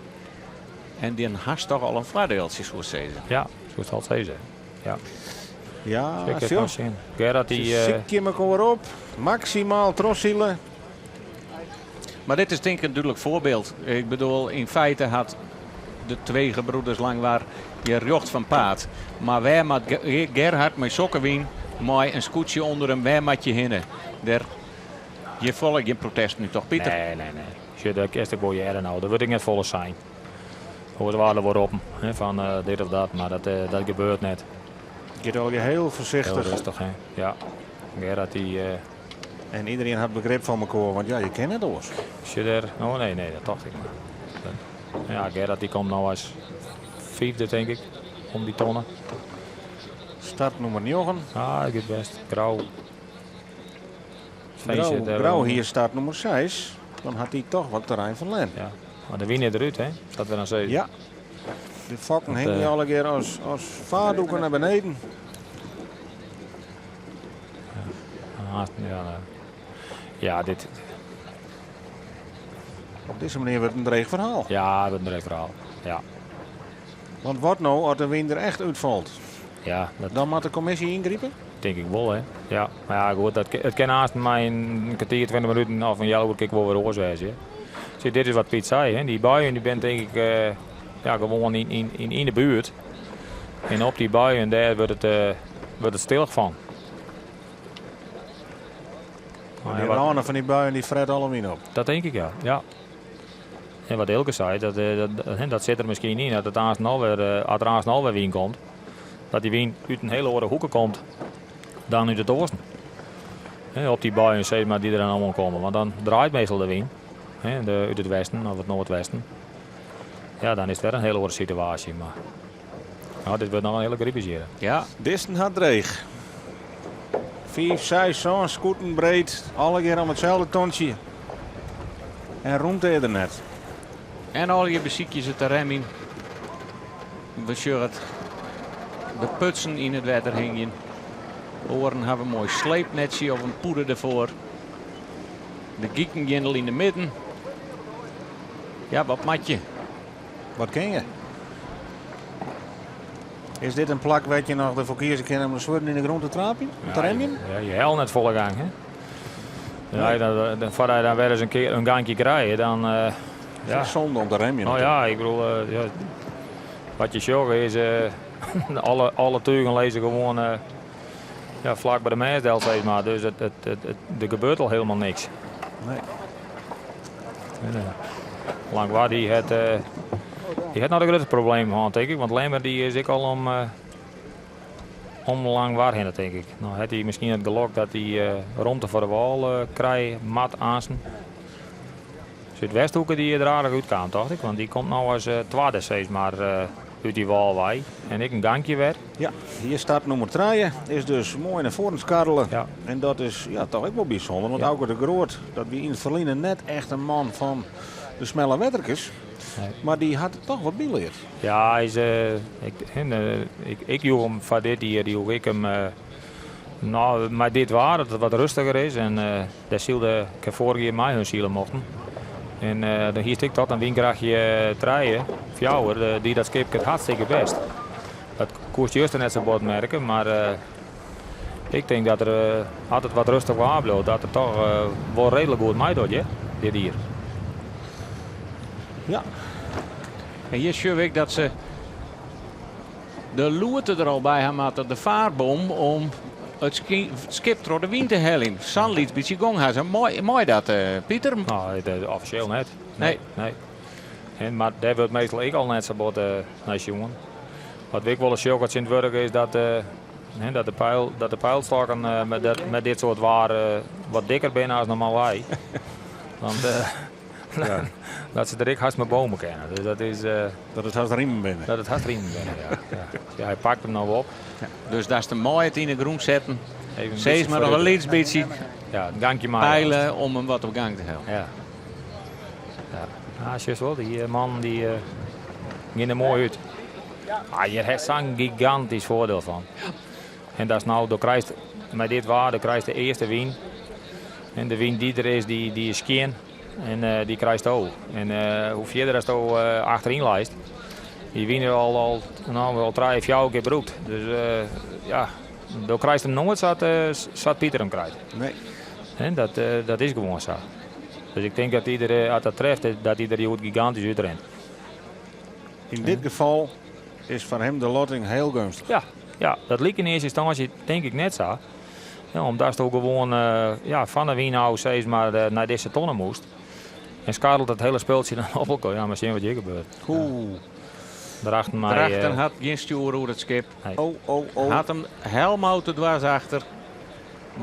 En dan hast toch al in foardieltsje, soe ik sizze. Ja, soe it al sizze. Ja. Ja, Zeker sjoch. kan sjen. Gerard die, Se sykje mekoar op. Maksimaal trochsile. Maar dit is denk ik een duidelijk voorbeeld. Ik bedoel, in feite hat de twee gebroeders Langwar je rjocht fan paad. Mar wêr moat Gerhard mei sokke wyn, mei in skûtsje ûnder him, wêr moat je hinne? Der, hjir falle gjin protesten út, toch Pieter? Nee, nee, nee. Sjoch, dat kinst ek wol hearre no. Der wurdt ek net folle sein. Oars waard der wol roppen, hè, fan dit of dat, mar dat, dat gebeurt net. Giet allegear hiel foarsichtich. Hiel rêstich, hè. Ja. Gerard dy... En iderien hat begrip foar mekoar, want ja, je kinne net oars. Sjoch der, oh nee, nee, dat tocht ik mar. Ja, Gerard dy komt no as fiifde, tink ik, om dy tonne. Startnûmer njoggen. Ah, dat giet bêst. Grou. Grou, Grou hie startnûmer seis. Dan hat hy toch wat terrein ferlern. Ja, mar de wyn is derút, hè? Dat we dan sizze. Ja. De fokken hingje allegear as, as vaardoeken nei beneden. Ja, ja, ja, dit. Op dizze manier wurdt it in dreech ferhaal. Ja, it wurdt in dreech ferhaal. Ja. Want wat no as de wyn der echt útfalt? Ja, dat... Dan moat de kommisje yngripe? Tink ik wol, hè. Ja, mar ja, goed, dat, it kin aanst mei in kertier, 20 minuten of in healoerke ek wol wer oars wêze. Sjoch, dit is wat Piet sei, hè. Dy buien dy binne tink ik uh, ja, gewoan yn, yn, yn, yn de buert. En op dy buien dêr wurdt it, uh, wurdt it stillich fan. Maar die râne fan dy buien dy fret alle wyn op. Dat tink ik, ja. Ja. En wat Eelke sei, dat, dat, dat sit der miskien yn, dat it aanst no wer, as der aanst no wer wyn komt, dat dy wyn út in hiele oare hoeke komt dan út it oasten. Op dy buien sis mar, dy't der dan oan komme. Want dan draait meastal de wyn de, út it westen of it noardwesten. Ja, dan is it wer in hiele oare situaasje. Mar nou, dit wurdt noch in hiele gribus hjir. Ja. Dizzen hat dreech. Fiif, seis, sân skûten breed, allegear om itselde tontsje. En rûmte is der net. En allegear besykje se te remjen. We sjogge it. De putsen yn it wetter hingjen. Oaren hawwe in moai sleepnetsje of in pûde derfoar. De giken gean al yn de midden. Ja, wat moat je? Wat kin je? Is dit in plak wêr't je noch derfoar kieze kinne om de swurden yn de grûn te traapjen? Om te remjen? Ja, je helle net folle gang, hè? Ja, dan, dan, foardat je dan wer ris in kear in gangje krije, dan... Uh, ja. Zonde om te remjen. Nou ja, ik bedoel, uh, ja, wat je sjogge is, uh, alle, alle tugen lizze gewoan uh, ja, flak by de mêst del, sis mar. Dus it, it, it, it, der gebeurt al hielendal niks. Nee. En, Langwar dy hat, dy hat noch de grutte problemen hân, tink ik. Want Lemmer dy is ek al om, om Langwar hinne, tink ik. No hat hy miskien it gelok dat hy romte foar de wâl krije moat aansten. Súdwesthoeke dy is der aardich útkaam, tocht ik. Want dy komt no as twadde, sis mar. Út dy wâl wei. En ek in gankje wer. Ja, hjir start nûmer trije. Is dus moai nei foaren skarrele. Ja. En dat is ja, toch ek wol bysûnder. Want Ja. Auke de Groot, dat wie yn it ferline net echt in man fan de smelle wetterkes. Nee. Mar dy hat toch wat byleard. Ja, hy is, ik, ik, ik joech him foar dit jier joech ik him, no, mei dit waar, dat it wat rêstiger is. En dêr sylde ik foarich jier mei hun sile mochten. En dan hiest ek tot in wynkrachtje trije, fjouwer, die dat skip it hartstikke bêst. Dat koest juster net sa bot merke, mar ik tink dat er, as it wat rêstich waar bliuwt, dat er toch wol reedlik goed meidocht, hear, dit jier. Ja. En hjir sjoch ik dat se de loete der al by ha moatte, de faarbom, om it skip troch de wyn te heljen. Sa'n lyts bytsje gong ha se. Mei, mei dat, Pieter? No, offisjeel net. Nee. Nee. En, mar dêr wurdt meastal ek al net sa bot nei sjoen. Wat wy ek wolris sjogge tsjintwurdich is dat, hè, dat de, peil, dat de peilstokken met dit soart waar wat dikker binne as normaalwei. Want Ja. dat se der ek hast mei bome kinne. Dus dat is, Dat it hast riemen binne. Dat it hast riemen binne, ja. Ja. Ja, hy pakt him no op. Ja. Dus datst him mei it yn de grûn setten. Even in Sis bytsje mar noch in foarút. lyts bytsje Ja, in gankje mei. peile om him wat op gang te helpen. Ja. Ja. Ah, sjochst wol, dy mannen dy gean der moai út. Ah, hjir hast sa'n gigantysk foardiel fan. En dat is no, do krijst mei dit waar, do krijst de earste wyn. En de wyn dy't der is, dy is skjin. En dy krijst do. En hoe fierder ast do achteryn leist, dy wyn is al, no, al trije, fjouwer kear brûkt. Dus ja, do krijst him noait sa't Pieter him krijt. Nee. En dat is gewoan sa. Dus ik tink dat hy der, as dat treft, dat hy der hjoed gigantysk útrint. Yn dit gefal is foar him de lotting hiel geunstich. Ja, ja, dat like yn earste ynstânsje tink ik net sa. Ja, omdatst ook gewoan ja, fan de wyn ôf sis mar nei dizze tonne moast. En skarrelt it hiele spultsje dan op elkoar. Ja, mar sjen wat hjir gebeurt. Oeh. Drachten mei, Drachten hat gjin stjoer oer it skip. Nee. Oh, oh, oh. Hat him helemaal te dwers achter.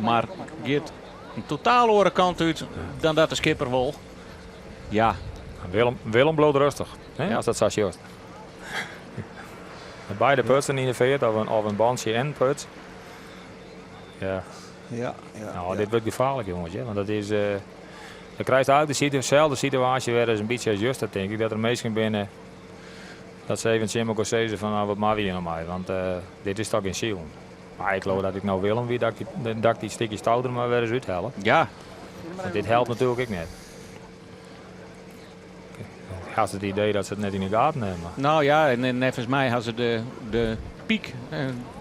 Mar giet in totaal oare kant út dan dat de skipper wol. Ja. Willem bliuwt rêstich, hè, Ja. as dat sa sjochst. Met beide putsen yn de feart, of in bantsje en puts. Ja. Ja, ja, Nou, ja. dit wurdt gefaarlik, jonges. Hè? Want dat is, dan krijst eigenlijk deselde situaasje wer as in bytsje as juster, tink ik. Dat der minsken binne dat se even tsjin elkoar sizze fan, nou, wat moatte we hjir no mei? Want dit is toch gjin silen. Mar ik leau dat ik no Willem wie, dat ik dy stikjes tou der mar wer ris úthelle. Ja. Want dit helpt natuerlik ek net. Ik ha it idee dat se it net yn de gaten hawwe. Mar. No ja, en neffens my ha se de pyk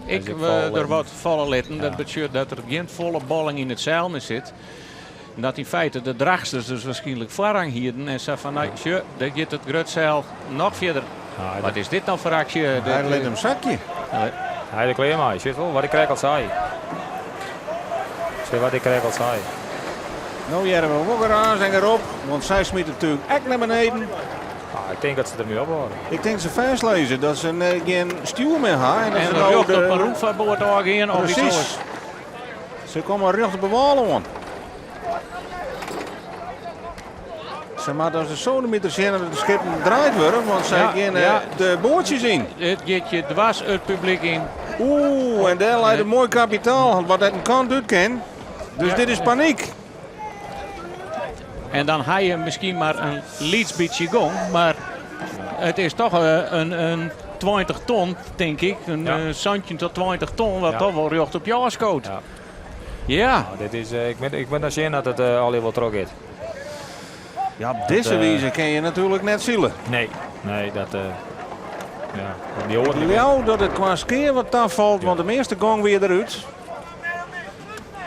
ek Is ek falle der litten. wat falle litten. Dat Ja. betsjut dat der gjin folle bolling yn it seil mear sit. En dat yn feite de Drachtsters dus waarskynlik foarrang hienen. En sa fan, no, sjoch, dêr giet it grut seil noch fierder. Ja, Wat is dit no foar aksje? Hy lit him sakje. Hy is der klear mei. Sjochst wol wat ik krekt al sei. Sjoch wat ik krekt al sei. No hearre we wol geraas en gerop, want sy smyt natuerlik ek nei beneden. Ah, ik tink dat se dermei ophâlde. Ik tink se fêstlizze dat se gjin stjoer mear ha. En dat En se no rjocht de op in rûnfarboat ôfgean of iets Presys. oars. Se komme rjocht op de wâl oan. Se moatte as de sodemiter sjen dat de skippen draaid wurde, want sy Ja, gean ja. de boatsjes yn. It giet je dwers it publyk yn. Oeh, en dêr leit in moai kapitaal wat net in kant út kin. Dus Ja. dit is panyk. En dan ha je miskien mar in lyts bytsje gong, mar it is toch in 20 ton, tink ik. In Ja. 17 tot 20 ton, wat Ja. toch wol rjocht op jou skoot. Ja. Ja. Nou, dit is, ik moat noch sjen dat it allegear wol troch giet. Ja, op dizze wize kin je natuerlik net sile. Nee, nee, dat, ja, die oaren Ik leau dat it kwa skea wat tafalt, want de measte gong wie derút.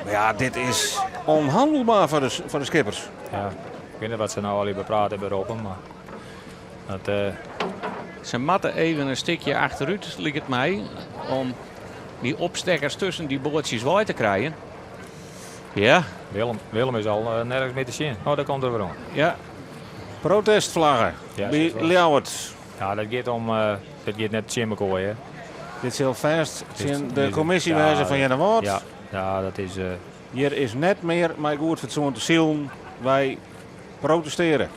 Mar ja, dit is ûnhannelber foar de skippers. Ja, ik wit net wat se no allegear beprate by Roppen, mar dat, Se moatte even in stikje achterút, liket my, om dy opstekkers tusken dy boatsjes wei te krijen. Ja. Willem is al nergens mear te sjen. Oh, dêr komt er wer oan. Ja. Protestflagge Ja, by is wol. Ljouwert. Ja, dat giet om, dat giet net tsjin mekoar, hè. Dit sil fêst tsjin de Dit is- kommisje ja, wêze fan Earnewâld. Ja, ja, dat is, Hjir is net mear mei goed fatsoen te silen. Wy protestearje.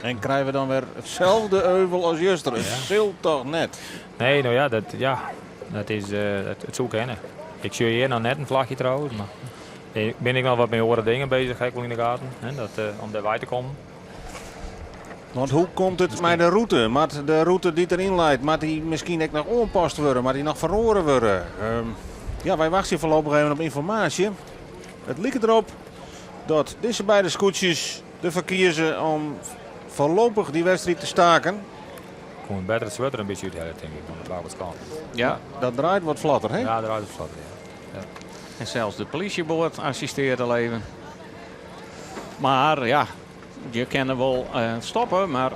En krije we dan wer itselde euvel as juster? It sil toch net? Nee, no ja, dat, ja, dat is, it soe kinne. Ik sjoch hjir noch net in flachje trouwens, mar bin ik noch wat mei oare dingen bezich, ha ik wol yn de gaten, hè, dat, om dêr wei te kommen. Want hoe komt it mei de rûte? Moat de rûte dy't deryn leit, moat dy miskien ek noch oanpast wurde? Moat dy noch feroare wurde? Ja, wy wachtsje foarlopich even op ynformaasje. It liket derop dat dizze beide skûtsjes derfoar kieze om foarlopich dy wedstriid te staken. Koe better it swurd der in bytsje úthelje, tink ik, oan de bakboardkant. Ja. Dat draait wat flotter, hè? Ja, dat draait wat flotter, ja. Ja. En sels de polysjeboat assistearret al even. Mar ja, je kinne wol stoppe, mar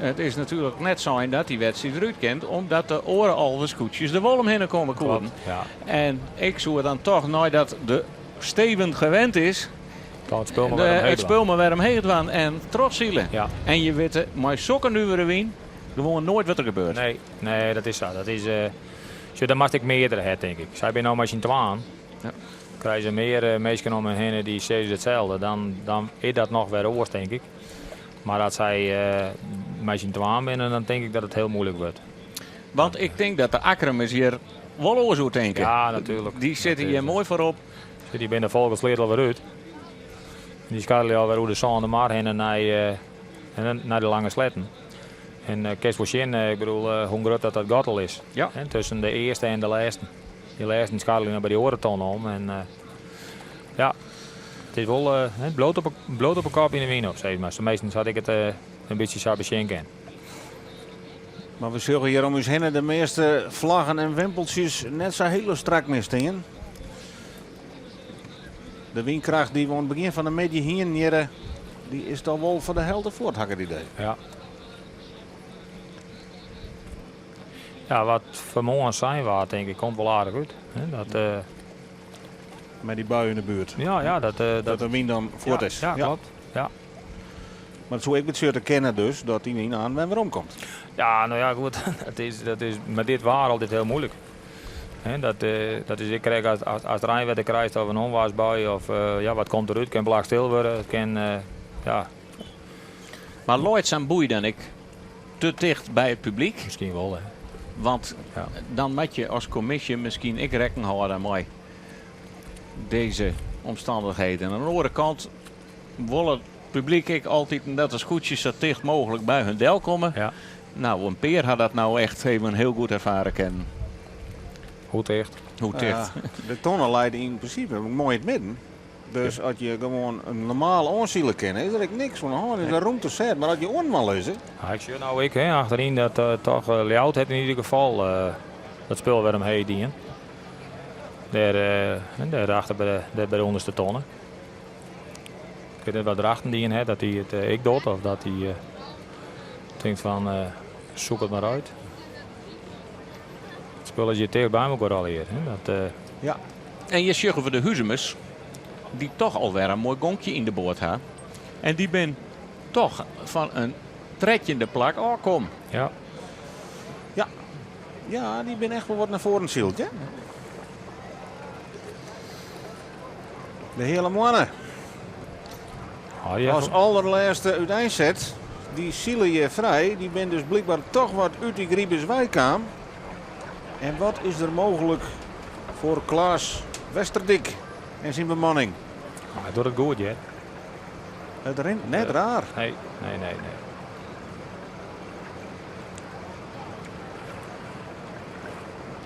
it is natuerlik net sein dat dy wedstriid derút kin, omdat de oare 11 skûtsjes der wol omhinne komme koenen. Ja. En ik soe dan toch, neidat de steven gewend is, Dan it spul mar wer omheech it spul mar wer omheech dwaan en trochsile. Ja. En je witte mei sokke nuvere wyn gewoan noait wat der gebeurt. Nee, nee, dat is sa. Dat is, sjoch, dan moatst ek meardere ha, tink ik. Sy binne no mei syn twaen. Ja. Krije se mear minsken om hun hinne dy't sizze itselde, dan is dat noch wer oars, tink ik. Mar as sy mei syn twaen binne, dan tink ik dat it hiel muoilik wurdt. Want ik tink dat de Akkrumers hjir wol oars oer tinke. Ja, natuerlik. Dy sitte hjir moai foarop. Dy binne de Folgesleat alwer út. Dy skarrelje alwer oer de Sâne Mar hinne nei de Lange Sletten. En kinst wol sjen, ik bedoel, hoe grut dat dat gat al is. Ja. Hè, tusken de earste en de lêsten. Dy lêsten skarrelje noch by dy oare tonne om. En ja, it is wol, it bliuwt op 'e, bliuwt op 'e kop yn de wyn op, sis mar. Teminsten sa't ik it in bytsje sa besjen kin. Mar we sjogge hjir om ús hinne de measte flaggen en wimpeltsjes net sa hiele strak mear stean. De wynkracht dy't we oan it begjin fan de middei hienen hjirre, dy is toch wol foar de helte fuort, ha ik it idee. Ja. Ja, wat fanmoarn sein waard, tink ik, komt wol aardich út. Hè, dat, Mei dy bui yn de buert. Ja, ja, dat, Dat dat de wyn dan fuort ja, is. Ja, Ja. klopt. Ja. Mar it soe ek betsjutte kinne dus dat dy wyn aan wer werom komt. Ja, no ja, goed. Dat is mei dit waar altyd hiel muoilik. Hè, dat is ek krekt as reinwetter krijst of in ûnwaarsbui of ja, wat komt derút? Kin blakstil wurde, it kin, ja. Mar leit sa'n boei dan ek te ticht by it publyk? Miskien wol, hè. Want Ja. dan moat je as kommisje miskien ek rekken hâlde mei dizze omstannichheden. Oan de oare kant wol it publyk ek altyd dat de skûtsjes sa ticht mooglik by hun delkomme. Ja. Nou, in pear ha dat nou echt even hiel goed erfare kinnen. Hoe ticht? Hoe ticht. Ja, de tonne leit yn prinsipe moai yn it midden. Dus as je gewoan normaal oansile kinne, is der ek niks oan de hân. Is der rûmte set. Mar as je oaninoar lizze. Ja, ik sjoch nou ek, hè, achteryn dat toch Ljouwert hat yn ieder gefal dat spul wer omheech dien. Dêr, hè, dêr achter by de, dêr by de ûnderste tonne. Ik wit net wat Drachten dien hat, dat hy it ek docht of dat hy tinkt fan soek it mar út. It spul is hjir ticht by elkoar allegear. Hè? Dat, Ja. En hjir sjogge we de Huzumers, dy't toch alwer in moai gonkje yn de boat ha. En dy bin toch fan in trettjinde plak ôfkommen. Ja. Ja. Ja, dy bin echt wol wat nei foaren syld, hè? De Heale Moanne. Oh, ja. As allerlêste úteinset. Dy sile hjir frij. Dy bin dus blykber toch wat út dy gribus weikaam. En wat is der mooglik foar Klaas Westerdyk en syn bemanning? Oh, hy docht it goed, hear. It rint net raar. Nee, nee, nee, nee.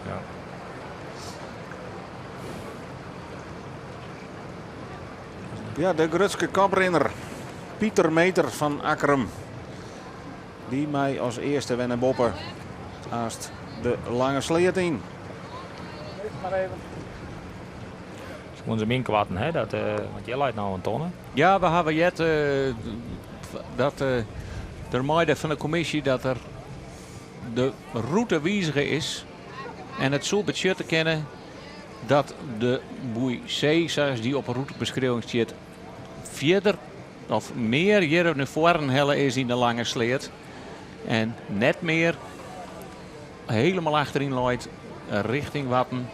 Ja. Ja, de grutske koprinner Pieter Meter fan Akkrum. Dy mei as earste wer nei boppe aanst de Lange Sleat yn. Maar even. Soenen se ynkoarten, hè? Dat, want hjir leit no in tonne. Ja, we hawwe heard dat der meide fan de kommisje dat der de rûte wizige is. En it soe betsjutte kinne dat de boei C, sa as dy op 'e rûtebeskriuwing stiet, fierder of mear hjir nei foaren helle is yn de Lange Sleat. En net mear helemaal achteryn leit richting Warten.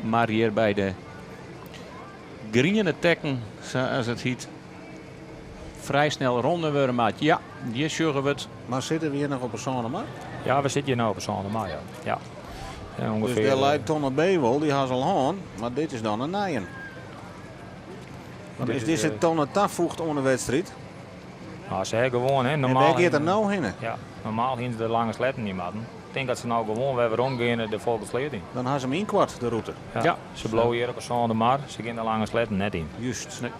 Mar hjir by de griene tekken, sa as it hyt, frij snel ronde wurde moat. Ja, Hjir sjogge we it. Mar sitte we hjir noch op 'e Sâne Mar? Ja, we sitte hjir no op 'e Sâne Mar, ja. Ja. En dus dêr leit tonne B wol, dy ha se al hân, mar dit is dan in nijen. Want is dizze tonne tafoegd oan de wedstriid? Nou, se ha gewoan, hè, normaal. En wêr giet er no hinne? Ja, normaal hiene se de Lange Sletten yn moatten. Ik tink dat se no gewoan wer werom geane de Folkersleat yn. Dan ha se him ynkoart, de rûte. Ja, ja. Se bliuwe hjir op 'e Sâne Mar, se gean de Lange Sletten net yn. Just. Nee.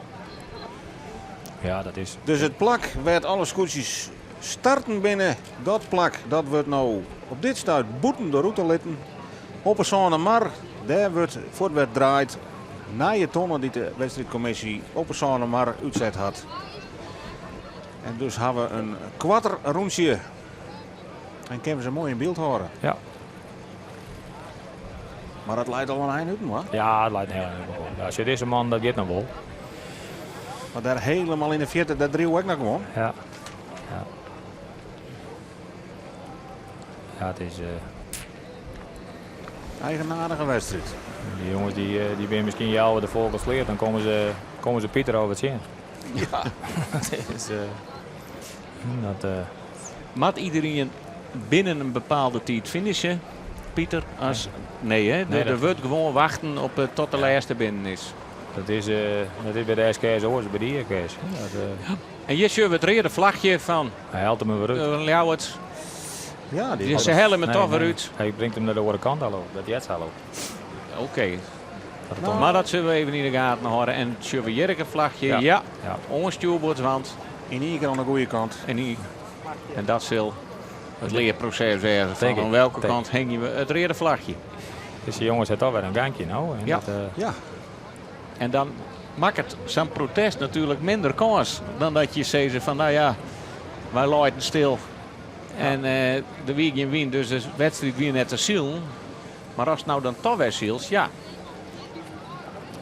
Ja, dat is. Dus it plak wêr't alle skûtsjes starten binne, dat plak dat wurdt no op dit stuit bûten de rûte litten. Op 'e Sâne Mar, dêr wurdt fuort wer draaid. Nije tonne dy't de wedstriidkommisje op 'e Sâne Mar útset hat. En dus ha we in koarter rûntsje. En kinne we se moai yn byld hâlde. Ja. Mar dat leit al in ein útinoar. Ja, it leit in hiel ein útinoar. Ja, sjoch, dizze man, dat giet noch wol. Mar dêr hielendal yn de fierte, dêr driuw ik noch gewoan. Ja. Ja. Ja, it is. Eigenaardige wedstriid. Dy jonges dy, dy binne miskien healwei de Folkersleat, dan komme se Pieter alwer tsjin. Ja. Dat is. Dat. Moat iderien binnen in bepaalde tiid finishe, Pieter? As, nee, hè? Nee, Der wurdt gewoan wachten op eh, tot de lêste binnen is. Dat is by de SKS oars by de IKS. Dat, En hjir sjogge we it reade flachje fan hy helpt him wer út. Ljouwert. Ja, dy Se helle him Nee, toch wer nee. út. Hy bringt him nei de oare kant al op. Dat heart sa al op. Oké, Dat het maar dat zullen we even yn de gaten hâlde. En sjogge we hjir ek in flachje. Ja. Ja, Ja. oan stjoerboardswant. Yn ien kear oan de goede kant. En dat sil it learproses wêze. Fan Denk ik. oan welke Denk kant hingje we it reade flachje. Dizze jonges ha toch wer in gankje no. En Ja. dat, Ja. En dan makket sa'n protest natuerlik minder kâns dan dat je sizze fan nou ja, wy leinen stil en der wie gjin wyn, dus de wedstriid wie net te silen. Mar ast no dan toch wer sylst, ja,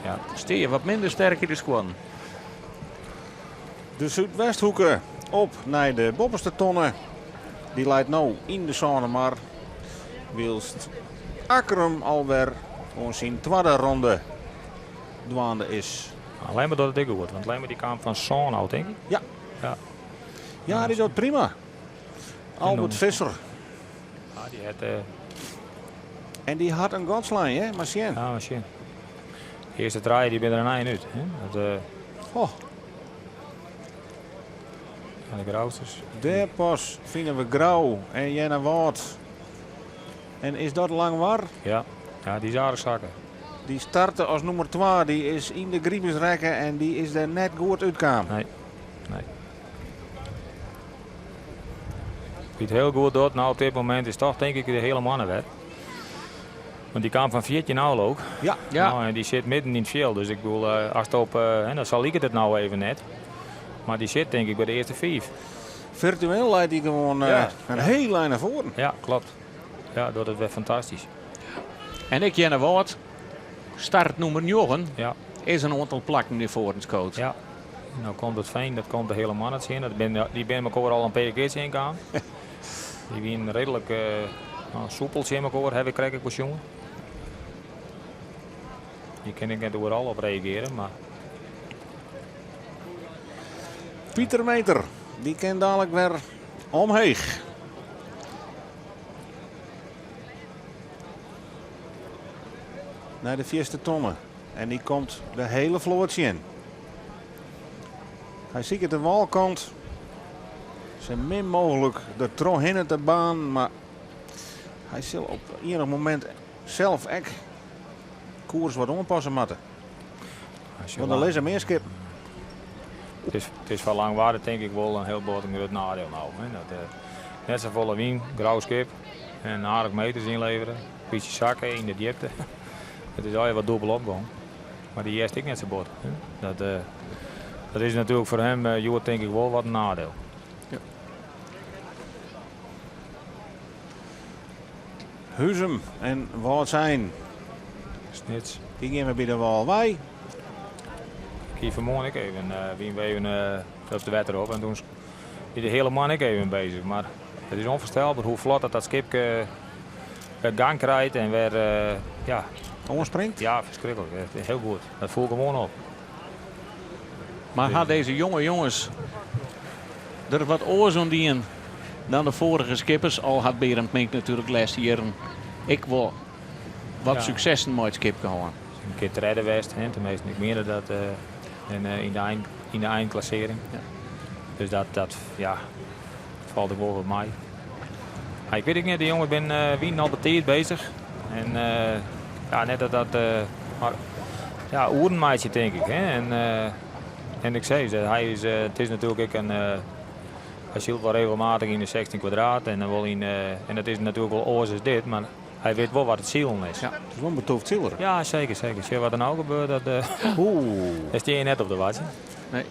ja. stean je wat minder sterk yn de skuon. De Súdwesthoeke op nei de boppeste tonne. Dy leit no yn de Sâne Mar. Wylst Akkrum alwer oan syn twadde ronde dwaande is. Maar Lemmer docht it ek goed, want Lemmer dy kaam fan sân ôf, tink ik. Ja. Ja. Ja, dy docht prima. Albert Visser. Ja, dy hat. En dy hat in gat slein, hè? Mar sjen. Ja, mar sjen. De earste trije dy binne der in ein út. Hè? Dat, Oh. En de Grousters. Dêr pas fine we Grou en Earnewâld. En is dat Langwar? Ja, ja, dy is aardich sakke. Dy starte as nûmer 2, dy is yn de gribus rekke en dy is der net goed útkaam. Nee, nee. Wie it hiel goed docht no op dit momint is toch tink ik de hiele manne wer. Want dy kaam fan 14 ôf ook. Ja. Ja. Nou, en dy sit midden yn it fjild. Dus ik bedoel, ast op, en dan sa liket it no even net. Mar dy sit tink ik by de earste 5. Firtueel leit dy gewoan Ja. in hiel ein nei foaren. Ja, kloppet. Ja, docht it wer fantastysk. En ek Earnewâld, start nûmer 9, Ja. is in oantal plakken nei foaren skood. Ja. No komt it Fean, dat komt de hiele manne tsjin. Dy binne mekoar al in pear kear tsjinkaam. Dy wienen reedlik no, soepel tsjin mekoar, ha ik krekt ek besjoen. Je kin ek net oeral op reagearje, mar... Pieter Meter, dy kin dalik wer omheech. Nei de fierste tonne. En dy komt de hiele float tsjin. Hy siket de wâlkant sa min mooglik der trochhinne te banen, mar hy sil op ienich momint sels ek koers wat oanpasse moatte. Want der lizze mear skippen. It is foar Langwar tink ik wol in hiel bot in grut neidiel no. Hè. Dat, net safolle wyn, grou skip en aardich meters ynlevere. Bytsje sakke yn de djipte. It is allegear wat dûbel opgong. Mar dy hearst ek net sa bot. Hè. Dat is natuerlik foar him hjoed tink ik wol wat in neidiel. Ja. Huzum en Wâldsein. Snits. Dy gean we by de wâl wei. Ik hie fanmoarn ek even, wiene we even op de wetter op en toen wie de hiele man ek even bezich. Mar it is ûnfoarstelber hoe flot dat dat skipke wer gang krijt en wer, ja. Oanspringt? Ja, ferskriklik. Hiel goed. Dat foel gewoan op. Mar ha dizze jonge jonges Der wat oars oan dien dan de foarige skippers. Al hat Berend Mink natuerlik lêste jierren ek wol wat suksessen mei it skip hân. In kear tredde west, hè, tenminste ik miende dat en, yn, de ein, yn de einklassearring. Dus dat ja, falt ek wol wat mei. Maar ik wit ek net, de jongen bin wienen al betiid beuzich. En ja, net dat dat, mar ja, oeren meitsje tink ik. Hè. En ik sei, hy is, it is natuerlik ek in, hy sylt wol regelmatich yn de 16 kwadraat en wol yn, en dat is natuerlik wol oars as dit, mar hy wit wol wat it silen is. Ja, it is wol in betoefd siler. Ja, seker, seker. Sjoch wat der no gebeurt, dat, Oeh. Dêr stean je net op te wachtsjen. Nee.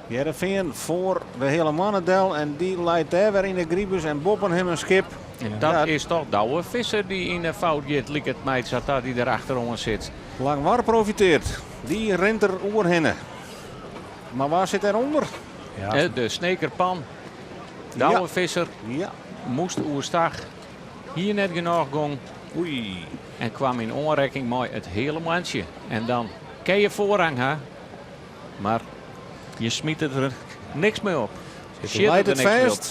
Hearrenfean foar de Heale Moanne del en dy leit dêr wer yn de gribus en boppen him in skip. En dat is toch Douwe Visser dy't yn de fout giet, liket my sa ta, dy't der achteroan sit. Langwar profiteert. Dy rint der oerhinne. Mar wa sit dêrûnder? Ja. De Snekerpan. Douwe Visser moast oerstach. Hie net genôch gong. Oei. En kwam yn oanrekking mei it Heale Moantsje. En dan kin je foarrang ha, mar je smite der niks mei op. Sjit Leit der it niks mei op. fêst?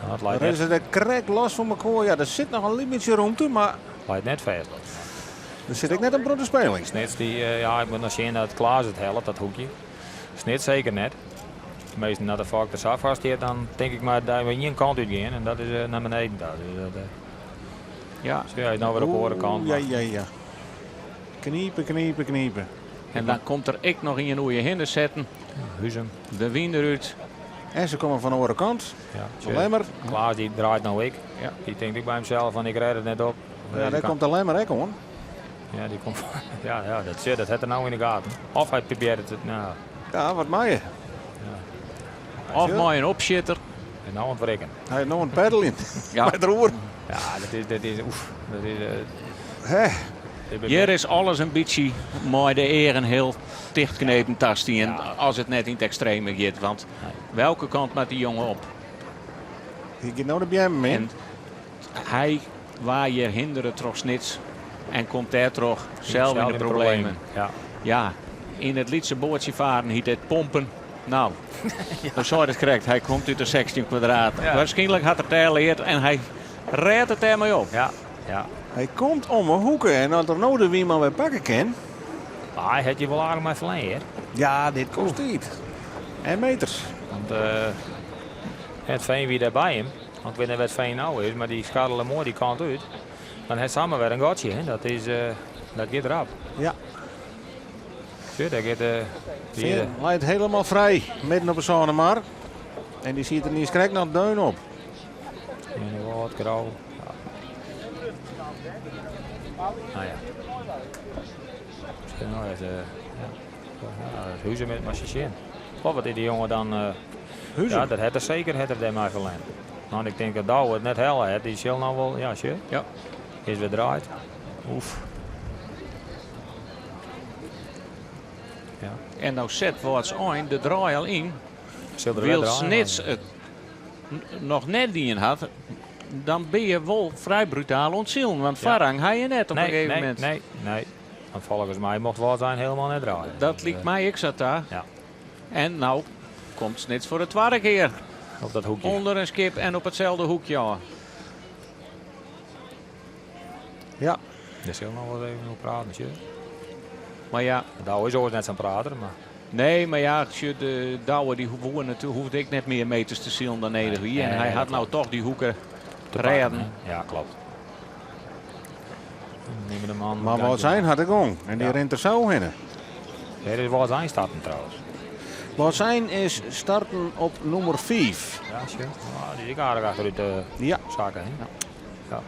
Ja, it leit Rinne net, se der krekt los fan mekoar? Ja, der sit noch in lyts bytsje rûmte, mar leit net fêst. der sit ek net in protte speling. Snits die, ja, ik moat noch sjen dat Klaas it hellet, dat hoekje. Snits seker net. Tenminste, as de fok der sa fêst stiet, dan tink ik mar dat we ien kant út gean en dat is nei beneden ta. Dus dat, Sjoch, hy is no wer op de oare kant. Oeh, ja, ja, ja. Knipe, knipe, knipe. En dan komt der ek noch ien oer je hinne setten. Huzum. De wyn derút. En se komme fan de oare kant. Ja, De Lemmer. Klaas dy draait no ek. Dy tinkt ek by himsels fan ik rêd it net op. Ja, dêr komt de Lemmer ek oan. Ja, dy komt. Ja, ja, dat sjoch, dat hat er no yn de gaten. Of hy probearret it, no. Ja, wat mei je? Of mei in opsjitter. En no oan it wrikken. Hy is no oan it peddeljen. Mei it roer. Ja, dat is, oef, dat is, Hè? Hjir is alles in bytsje mei de eagen hiel tichtknepen tastien as it net yn it ekstreme giet. Want welke kant moat dy jonge op? Hy giet no de beammen yn. En hy waard hjir hindere troch Snits en komt dêrtroch sels yn de problemen. Ja, yn it lytse boatsje faren hyt it pompen. No, dan sei it krekt. Hy komt út de 16 kwadraat. Waarskynlik hat er dêr leard en hy rêdt it dêrmei op. Ja, ja. Hy komt om 'e hoeke en as er no de wyn mar wer pakke kin. Mar hy hat hjir wol aardich mei ferlern, hear. Ja, dit kost tiid. En meters. Want it Veen wie dêr by him. Want ik wit net wêr't Veen no is, mar dy skarrele moai dy kant út. Dan hat samar wer in gatsje, hè. Dat is, dat giet rap. Sjoch, dêr giet de Veen leit helemaal frij, midden op de Sânemar. En dy siet der niiskrekt noch deun op. Earnewâld, Grou. Ja. Nou ja. Sjoch, no is, ja. Ja, it Huzum is mar sjen. Oh, wat is dy jonge dan? Huzum? Ja, dat hat er seker, hat er dêrmei ferlern. Want ik tink dat Douwe it net helle hat. Dy sil no wol, ja, sjoch. Is wer draaid. Oef. Ja. En no set Wâldsein de draai al yn. Sil der wer Wylst draaien, Snits maar it noch net dien hat, dan bin je wol frij brutaal oan it silen. Want foarrang ha je net op in Nee, gegeven nee, momint. nee, nee. Want folgens my mocht Wâldsein helemaal net draaien. Dat Dus, liket my ek sa ta. En no komt Snits foar de twadde kear Op dat hoekje. Under in skip en op itselde hoekje ôf. Dêr sil noch wol even oer praten, sjoch. Mar ja. Douwe is oars net sa'n prater, mar Nee, mar ja, sjoch, de Douwe dy woe natuerlik, hoegde ek net mear meters te silen dan nedich wie. En Nee, hy dat hat no klopt. toch dy hoeken Te pakken, rêden. hè? Ja, klopt. Nimme de man Mar Wâldsein hat de gong en dy rint der sa hinne. Dêr is Wâldsein starten trouwens. Wâldsein is starten op nûmer 5. Ja, sjoch. Oh, dy is ek aardich achterút de sakke, hè? Ja.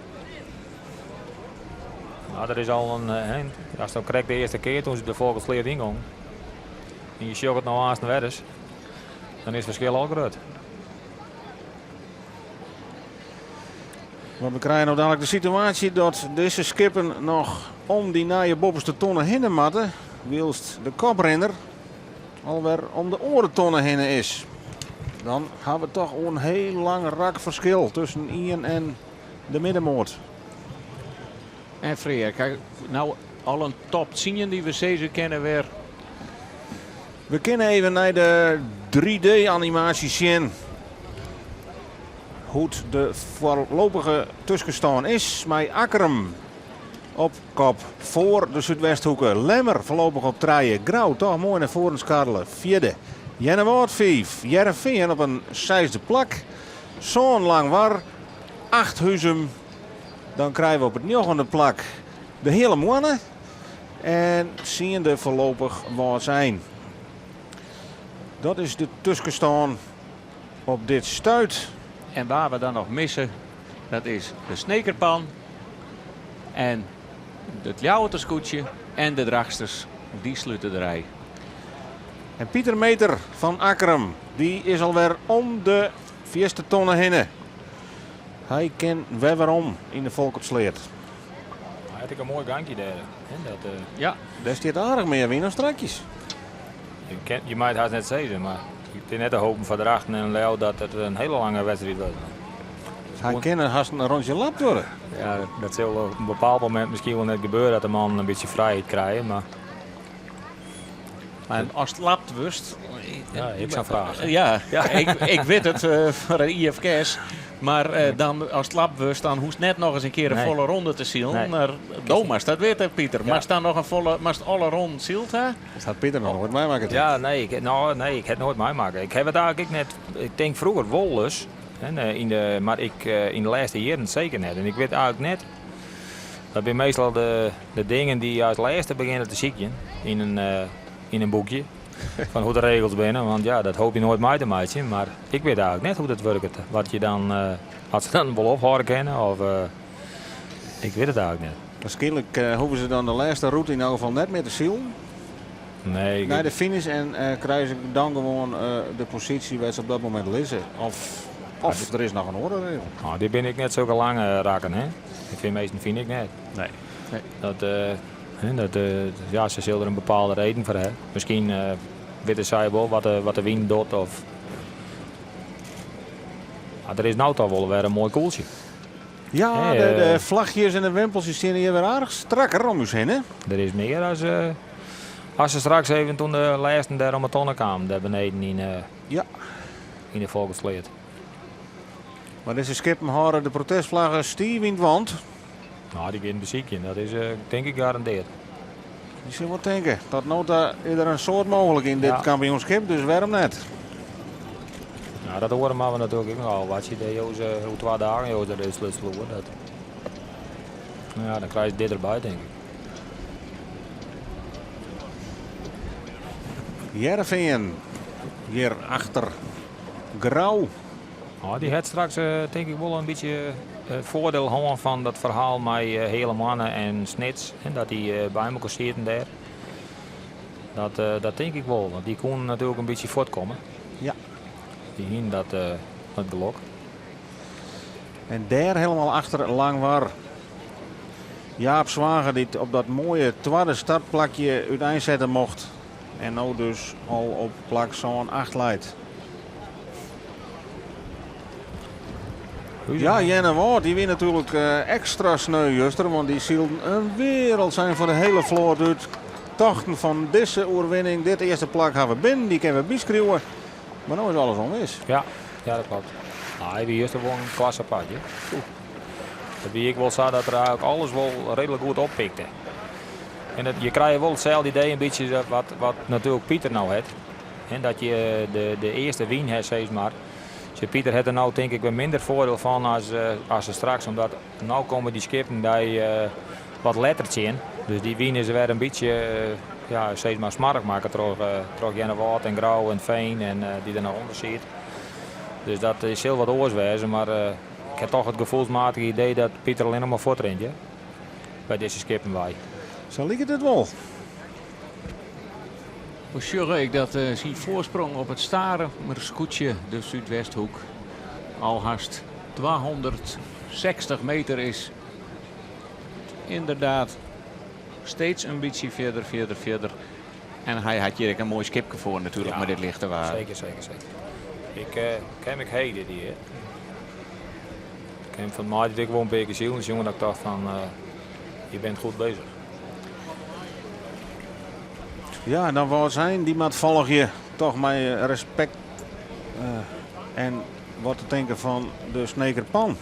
Nou, dat is al in, hè, dat is dan krekt de earste kear doe't se de Folkersleat yngong. En je sjocht it no aanst wer ris. Dan is it ferskil al grut. Want we krije no dadlik de situaasje dat dizze skippen noch om dy nije boppeste tonne hinne moatte, wylst de koprinner alwer om de oare tonne hinne is. Dan ha we toch in hiel lang rak ferskil tusken ien en de middenmoat. En Freark, kijk, no al in top 10 dy't we sizze kinne wer. We kinne even nei de 3D-animaasje sjen. Hoe't de foarlopige tuskenstân is mei Akkrum op kop foar de Súdwesthoeke. Lemmer foarlopich op trije. Grou toch moai nei foaren skarrele. Fjirde. Earnewâld fiif. Hearrenfean op in seisde plak. Sân Langwar. Acht Huzum. Dan krije we op it njoggende plak de Heale Moanne. En tsiende foarlopich Wâldsein. Dat is de tuskenstân op dit stuit. En waar we dan noch misse, dat is de Snekerpan en it Ljouwerter skûtsje en de Drachtsters. Dy slute de rij. En Pieter Meeter fan Akkrum, dy is alwer om de fierste tonne hinne. Hy kin wer werom yn de Folkertsleat. Hy hat ek in moai gankje dêr. Dat, ja. Dêr stiet aardich mear wyn as strakjes. Je mei it hast net sizze, mar it is net te hopen foar Drachten en Ljouwert dat it in hiele lange wedstriid wurdt. Hy kin hast in rûntsje lapt wurde. Ja, dat sil op in bepaald momint miskien wol net gebeure dat de mannen in bytsje frijheid krije, mar Maar ast lapt wurdst. Ja, ek sa'n fraach. Ja, ik wit it foar de IFKS. Mar dan ast lapt wurdst, dan hoechst net noch ris in kear in folle ronde te silen. Mar do moatst dat witte, Pieter. Moatst dan noch in folle, moatst alle ronden syld ha? Dat hat Pieter noch noait meimakke. Ja, nee, ik, no, nee, ik ha it noait meimakke. Ik ha it eigentlik ek net. Ik tink froeger wolris, hè, yn de, mar ik yn de lêste jierren seker net. En ik wit eigentlik net. Dat binne meastal de dingen dy't je as lêste begjinne te sykjen yn in boekje. Fan hoe't de regels binne, want ja, dat hoopje je noait mei te meitsjen. Mar ik wit eigentlik net hoe't dat wurket. Wat je dan, as se dan wol ophâlde kinne of ik wit it eigentlik net. Waarskynlik hoege se dan de lêste rûte yn elk gefal net mear te silen. Nee, Nei de finish en krije se dan gewoan de posysje wêr't se op dat momint lizze. Of der is noch in oare regel. No, dit bin ik net sulke lange rakken, hè. Ik fyn measten fyn ik net. Nee. Nee. Dat, dat, ja, se sil der in bepaalde reden foar ha. Miskien witte sy wol wat de wyn docht of. Mar der is no toch wol wer in moai koeltsje. Ja, de flachjes en de wimpels dy steane hjir wer aardich strakker om ús hinne. Der is mear as, as se straks even toen de lêsten dêr om 'e tonne kamen, dêr beneden yn, ja. yn de Folkertsleat. Mar dizze skippen hâlde de protestflagge stiif yn it want. No, dy gean besykjen, dat is tink ik garandeard. Je sil wol tinke, tot no ta is der in soad mooglik yn dit kampioenskip, dus wêrom net? Nou, dat oare moatte we natuerlik ek noch ôfwachtsje. Dêr jo se oer twa dagen jo der is oer. Dat, no ja, dan krije se dit derby, tink ik. Hearrenfean hjir achter Grou. Oh, dy hat straks tink ik wol in bytsje foardiel hân fan dat ferhaal mei Heale Moanne en Snits. Dat dy by mekoar sieten dêr. Dat, dat tink ik wol, want dy koenen natuerlik in bytsje fuortkomme. Ja. Dy hienen dat, dat gelok. En dêr hielendal achter Langwar. Jaap Zwager dy't op dat moaie twadde startplakje úteinsette mocht. En no dus al op plak sân acht leit. Ja, Earnewâld, dy wie natuerlik ekstra sneu juster, want dy sylden in wereldsein foar de hiele float út. Tochten fan dizze oerwinning, dit earste plak ha we binnen, dy kinne we byskriuwe. Mar no is alles ûnwis. Ja, ja dat kloppet. Nou, hy wie juster wol in klasse apart. It wie ek wol sa dat er eigentlik alles wol reedlik goed oppikte. En it, je krije wol itselde idee in bytsje wat, wat natuerlik Pieter no hat. En dat je de earste wyn ha, sis mar. Sjoch, Pieter hat der no tink ik wer minder foardiel fan as, as er straks, omdat no komme dy skippen dy wat letter tsjin. Dus dy wyn is wer in bytsje ja, sis mar smoarch makke troch, troch Earnewâld en Grou en Veen en dy't der noch ûnder siet. Dus dat sil wat oars wêze, mar ik ha toch it gefoelsmatige idee dat Pieter allinnich mar fuortrint, ja. By dizze skippen wei. Sa liket it wol. We sjogge ek dat syn foarsprong op it Starumer skûtsje, de Súdwesthoek, al hast 260 meter is. Ynderdaad, steeds in bytsje fierder, fierder, fierder. En hy hat hjir ek in moai skipke foar natuerlik mei dit lichte waar. Seker, seker, seker. Ik ken ik heden dy. Ik ken fan mei dat ik wol in pear kear silen sjoen dat ik tocht fan je bent goed bezich. Ja, en dan Wâldsein, dy moat folgje toch mei respekt en. Wat te tinken fan de Sneker Pan.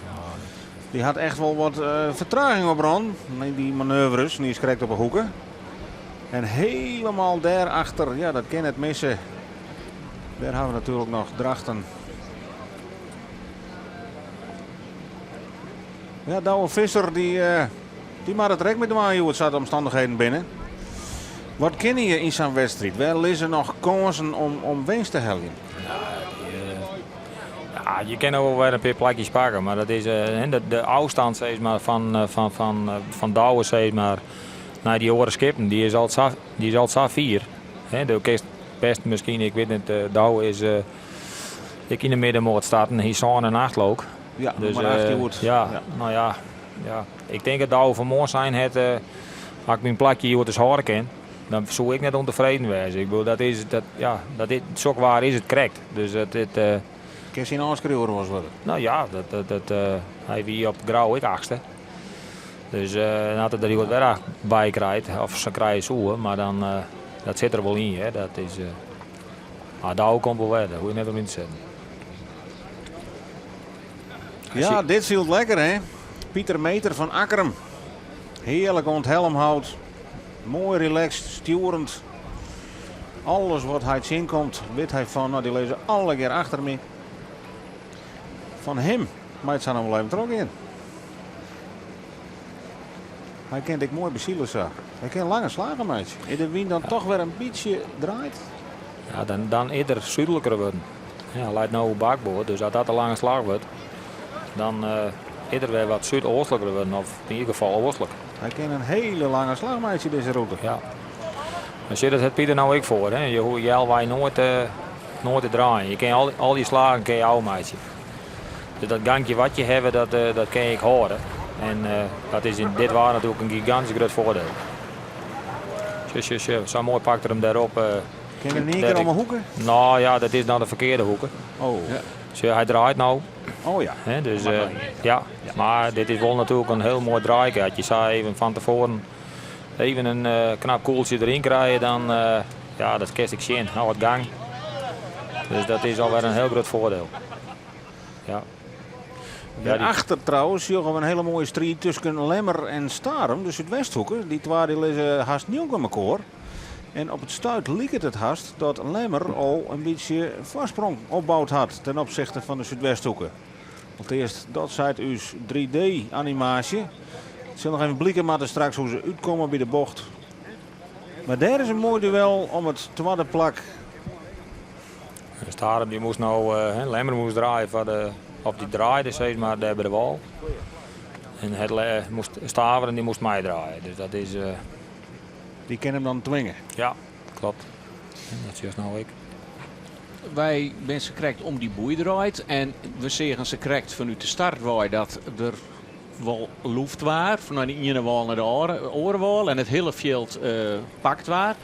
Dy hat echt wol wat fertraging oprûn yn dy manoeuvres. Dy is krekt op 'e hoeke. En helemaal dêrachter, ja, dat kin net misse. Dêr ha we natuerlik noch Drachten. Ja, Douwe Visser, dy, dy moat it der ek mei dwaan hjoed, sa't de omstannichheden binne. Wat kinne je yn sa'n wedstriid? Wêr lizze noch kânsen om winst te heljen? Ja, je kinne wol wer in pear plakjes pakke, mar dat is de ôfstân sis mar, fan Douwe sis mar, nei dy oare skippen, dy is al sa, dy is al sa fier. Do kinst best miskien, ik wit net, Douwe is ek yn de middenmoat starten, hy sân en acht leau 'k. Ja, dus, mar acht hjoed. Ja, no ja, ja. Ik tink dat Douwe fan 'e moarn sein hat, as ik myn plakje hjoed ris hâlde kin, dan soe ik net ûntefreden wêze. Ik bedoel, dat is, dat, ja, dat is, sok waar is it krekt. Dus dat, dit, Kin syn ôfskriuwer wolris wurde? No ja, dat, hy wie op Grou ek achtste. Dus uh, as er der hjoed wer acht by krijt, of se krije soe, mar dan, dat sit der wol yn, hè. Dat is, mar Douwe komt wol wer, dêr hoech je net om yn te setten. Ja, dit fielt lekker, hè? Pieter Meter fan Akkrum. Hearlik oan it helmhout. Moai relaxed, stjoerend. Alles wat hy tsjinkomt, wit hy fan. No, dy lizze allegear achter my. Fan him mei it sa noch wol even trochgean. Hy kin it ek moai besile sa. Hy kin lange slagen meitsje. Is de wyn dan toch wer in bytsje draaid? Ja, dan is er súdliker wurden. Ja, leit no oer bakboard, dus as dat de lange slach wurdt, dan is er wer wat súdeastliker wurden, of yn ieder gefal oastlik. Hy kin in hiele lange slach meitsje, dizze rûte. Ja. Maar sjoch, dat hat Pieter no ek foar. Hè. Je hoege healwei noait te draaien. Je kinne al dy slagen kinne je ôfmeitsje. Dus dat gangje wat je hawwe, dat kin je ek hâlde. En dat is yn dit waar natuerlik in gigantysk grut foardiel. Sjoch, sjoch, sjoch. Sa moai pakt er him dêrop. Kin er yn ien kear om 'e hoeke? No ja, dat is dan de ferkearde hoeke. Oh. Ja. Sjoch, hy draait no. Oh ja. Hè, dus, ja. Mar dit is wol natuerlik in hiel moai draaike. As je sa even fan tefoaren even in knap kûltsje deryn krije, dan ja, dat kinst ek sjen. No wat gang. Dus dat is alwer in hiel grut foardiel. Ja. Dêrachter trouwens sjogge we in hiele moaie striid tusken Lemmer en Starum, de Súdwesthoeke. Dy twa dy lizze hast njonken mekoar. En op it stuit liket it hast dat Lemmer al in bytsje foarsprong opboud hat ten opsichte fan de Súdwesthoeke. Alteast, dat seit ús 3D-animaasje. It sil noch even blike moatte straks hoe't se útkomme by de bocht. Mar dêr is in moai duel om it twadde plak. Starum dy moast no, Lemmer moast draaie foar de, of dy draaide sis mar dêr by de wâl. En het moast Staveren dy moast meidraaie. Dus dat is. Dy kin him dan twinge. Ja, klopt. Dat sjochst no ek. Wy binne se krekt om dy boei draaid en we seagen se krekt fanút de start wei dat der wol loft waar fan de iene wâl nei de oare wâl en it hiele fjild pakt waar.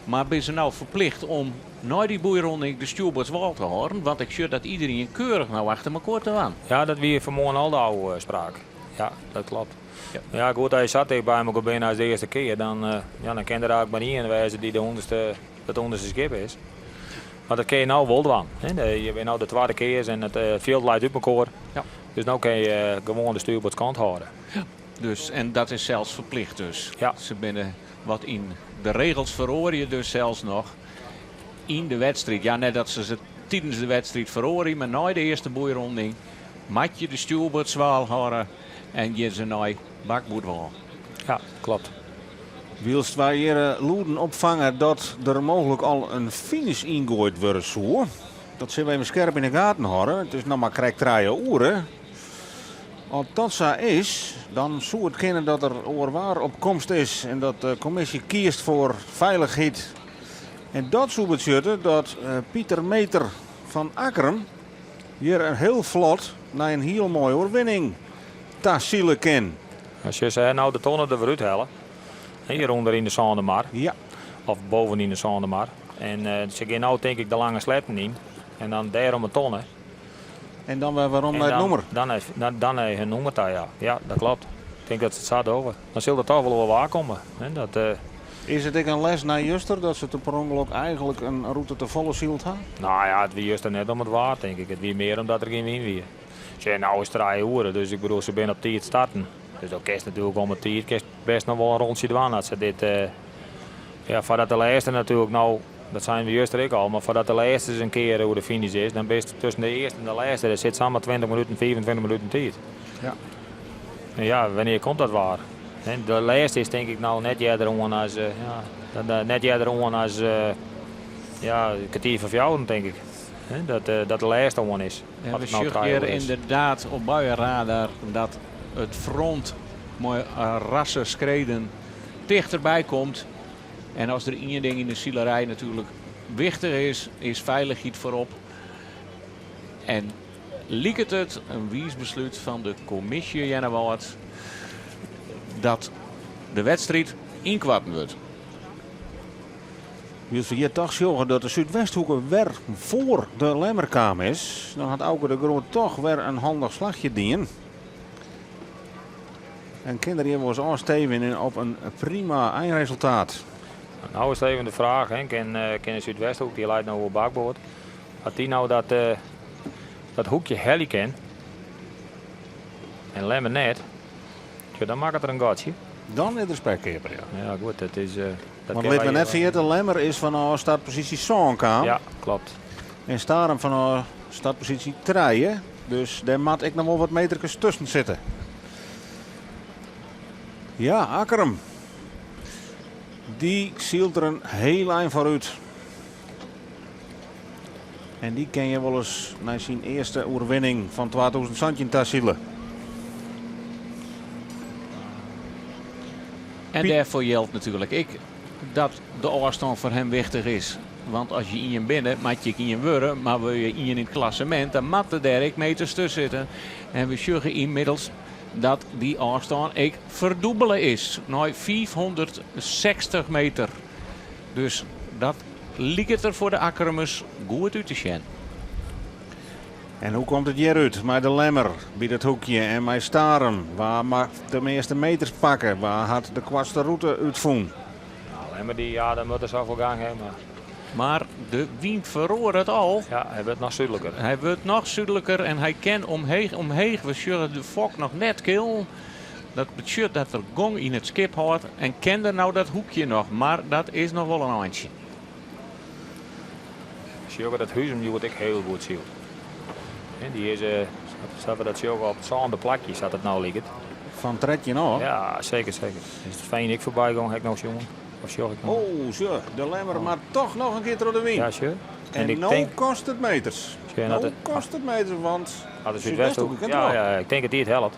Mar binne se no ferplicht om nei dy boeironding de stjoerboardswâl te hâlden? Want ik sjoch dat iderien keurich no achter mekoar te wan. Ja, dat wie fan 'e moarn al de ôfspraak. Ja, dat klopt. Ja, goed, as je sa ticht by mekoar binne as de earste kear, dan, ja, dan kin der eigentlik mar ien wêze dy't de ûnderste, it ûnderste skip is. Mar dat kinne je no wol dwaan. Je binne no de twadde kear en it fjild leit út mekoar. Dus no kinne je gewoan de stuurboardskant hâlde. Ja, dus, en dat is sels ferplicht dus. Ja. Se binne wat yn de regels feroarje dus sels noch yn de wedstriid. Ja, net dat se se tidens de wedstriid feroarje, mar nei de earste boeironding moat je de stjoerboardswâl hâlde en gean se nei bakboardwâl. Ja, klopt. Wylst wy hjir lûden opfange dat der mooglik al in finish yngoaid wurde soe. Dat sille we even skerp yn de gaten hâlde. It is noch mar krekt trije oere. As dat sa is, dan soe it kinne dat der oar waar op komst is en dat de kommisje kiest foar feilichheid. En dat soe betsjutte dat Pieter Meter fan Akkrum hjir in hiel flot nei in hiel moaie oerwinning ta sile kin. As je se no de tonne der wer úthelle, hjir ûnder yn de sânde mar, Ja. of boven yn de sânde mar, en se gean no tink ik de lange sletten yn en dan dêr om 'e tonne. En dan wer werom nei it nûmer. Dan dan nei hun nûmer ta, ja. Ja, dat klopt. Ik tink dat se it sa dogge. Dan sil der toch wol oar waar komme. Hè, dat. Is it ek in les nei juster dat se te per ûngelok eigenlik in rûte te folle syld ha? No ja, it wie juster net om it waar, tink ik. It wie mear omdat der gjin wyn wie. Sjoch, no is it 3 oere, dus ik bedoel, se binne op tiid starten. Dus dan kinst natuerlik om 'e tiid kinst bêst noch wol in rûntsje dwaan. As se dit, ja, foardat de lêste natuerlik no, dat seinen we juster ek al, mar foardat de lêste ris in kear oer de finish is, dan bist tusken de earste en de lêste, dêr sit samar 20 minuten, 25 minuten tiid. Ja. En ja, wannear komt dat waar? De lêste is tink ik no net earder oan as, ja, net earder oan as, ja, kertier foar fjouweren tink ik. Dat, dat de lêste oan is. En we sjogge hjir ynderdaad op buienradar dat it front mei rasse skreden tichterby komt. En as der ien ding yn de silerij natuerlik wichtich is, is feilichheid foarop. En liket it in wiis beslút fan de kommisje Earnewâld dat de wedstriid ynkoarten wurdt. Wylst we hjir toch sjogge dat de Súdwesthoeke wer foar de Lemmer kaam is, dan hat Auke de Groot toch wer in handich slachje dien. En kin er hjir wolris ôfstevenje op in prima einresultaat. No is it even de fraach, hè, kin, kin de Súdwesthoek, dy leit no oer bakboard, at dy no dat, dat hoekje helje kin en Lemmer net, tja, dan makket er in gatsje. Dan is der spekkeaper, ja. Ja, goed, dat is. Dat Want lit we net ferjitte, Lemmer is fanôf startposysje sân kaam. Ja, kloppet. En Starum fanôf startposysje trije. Dus dêr moat ek noch wol wat meterkes tusken sitte. Ja, Akkrum. Dy sylt der in hiel ein foarút. En dy kin je wolris nei syn earste oerwinning fan 2017 ta sile. En dêrfoar jildt natuerlik ek dat de ôfstân foar him wichtich is. Want as je ien binne, moat je ek ien wurde. Mar wol je ien yn it klassemint, dan moatte dêr ek meters tusken sitte. En we sjogge ynmiddels dat dy ôfstân ek ferdûbele is nei 560 meter. Dus dat liket der foar de Akkrumers goed út te sjen. En hoe komt it hjir út mei de Lemmer by dat hoekje en mei Starum? Wa moat de measte meters pakke? Wa hat de koartste rûte útfûn? Nou, Lemmer die, ja, dan moat er safolle gang ha. Mar... Mar de wyn feroaret al. Ja, hy wurdt noch súdliker. Hy wurdt noch súdliker en hy kin omheech, omheech. We sjogge de fok noch net killen. Dat betsjut dat er gong yn it skip hâldt en kin er no dat hoekje noch, mar dat is noch wol in eintsje. Sjogge dat Huzum hjoed ek hiel goed sylt. Dy is, sa't we dat sjogge, op it sânde plakje sa't it no liket. Fan 13 ôf? Ja, seker, seker. Is it Veen ek foarby gong, ha ik no sjoen. Of sjoch ik no? Oh, sjoch, de Lemmer moat toch noch in kear troch de wyn. Ja, sjoch. En, En ik no tink- kost it meters. Sjoch, No dat de- kost it meters, want Hat de Súdwesthoeke Súdwesthoek. kin Ja, troch. ja, ik tink dat dy it hellet.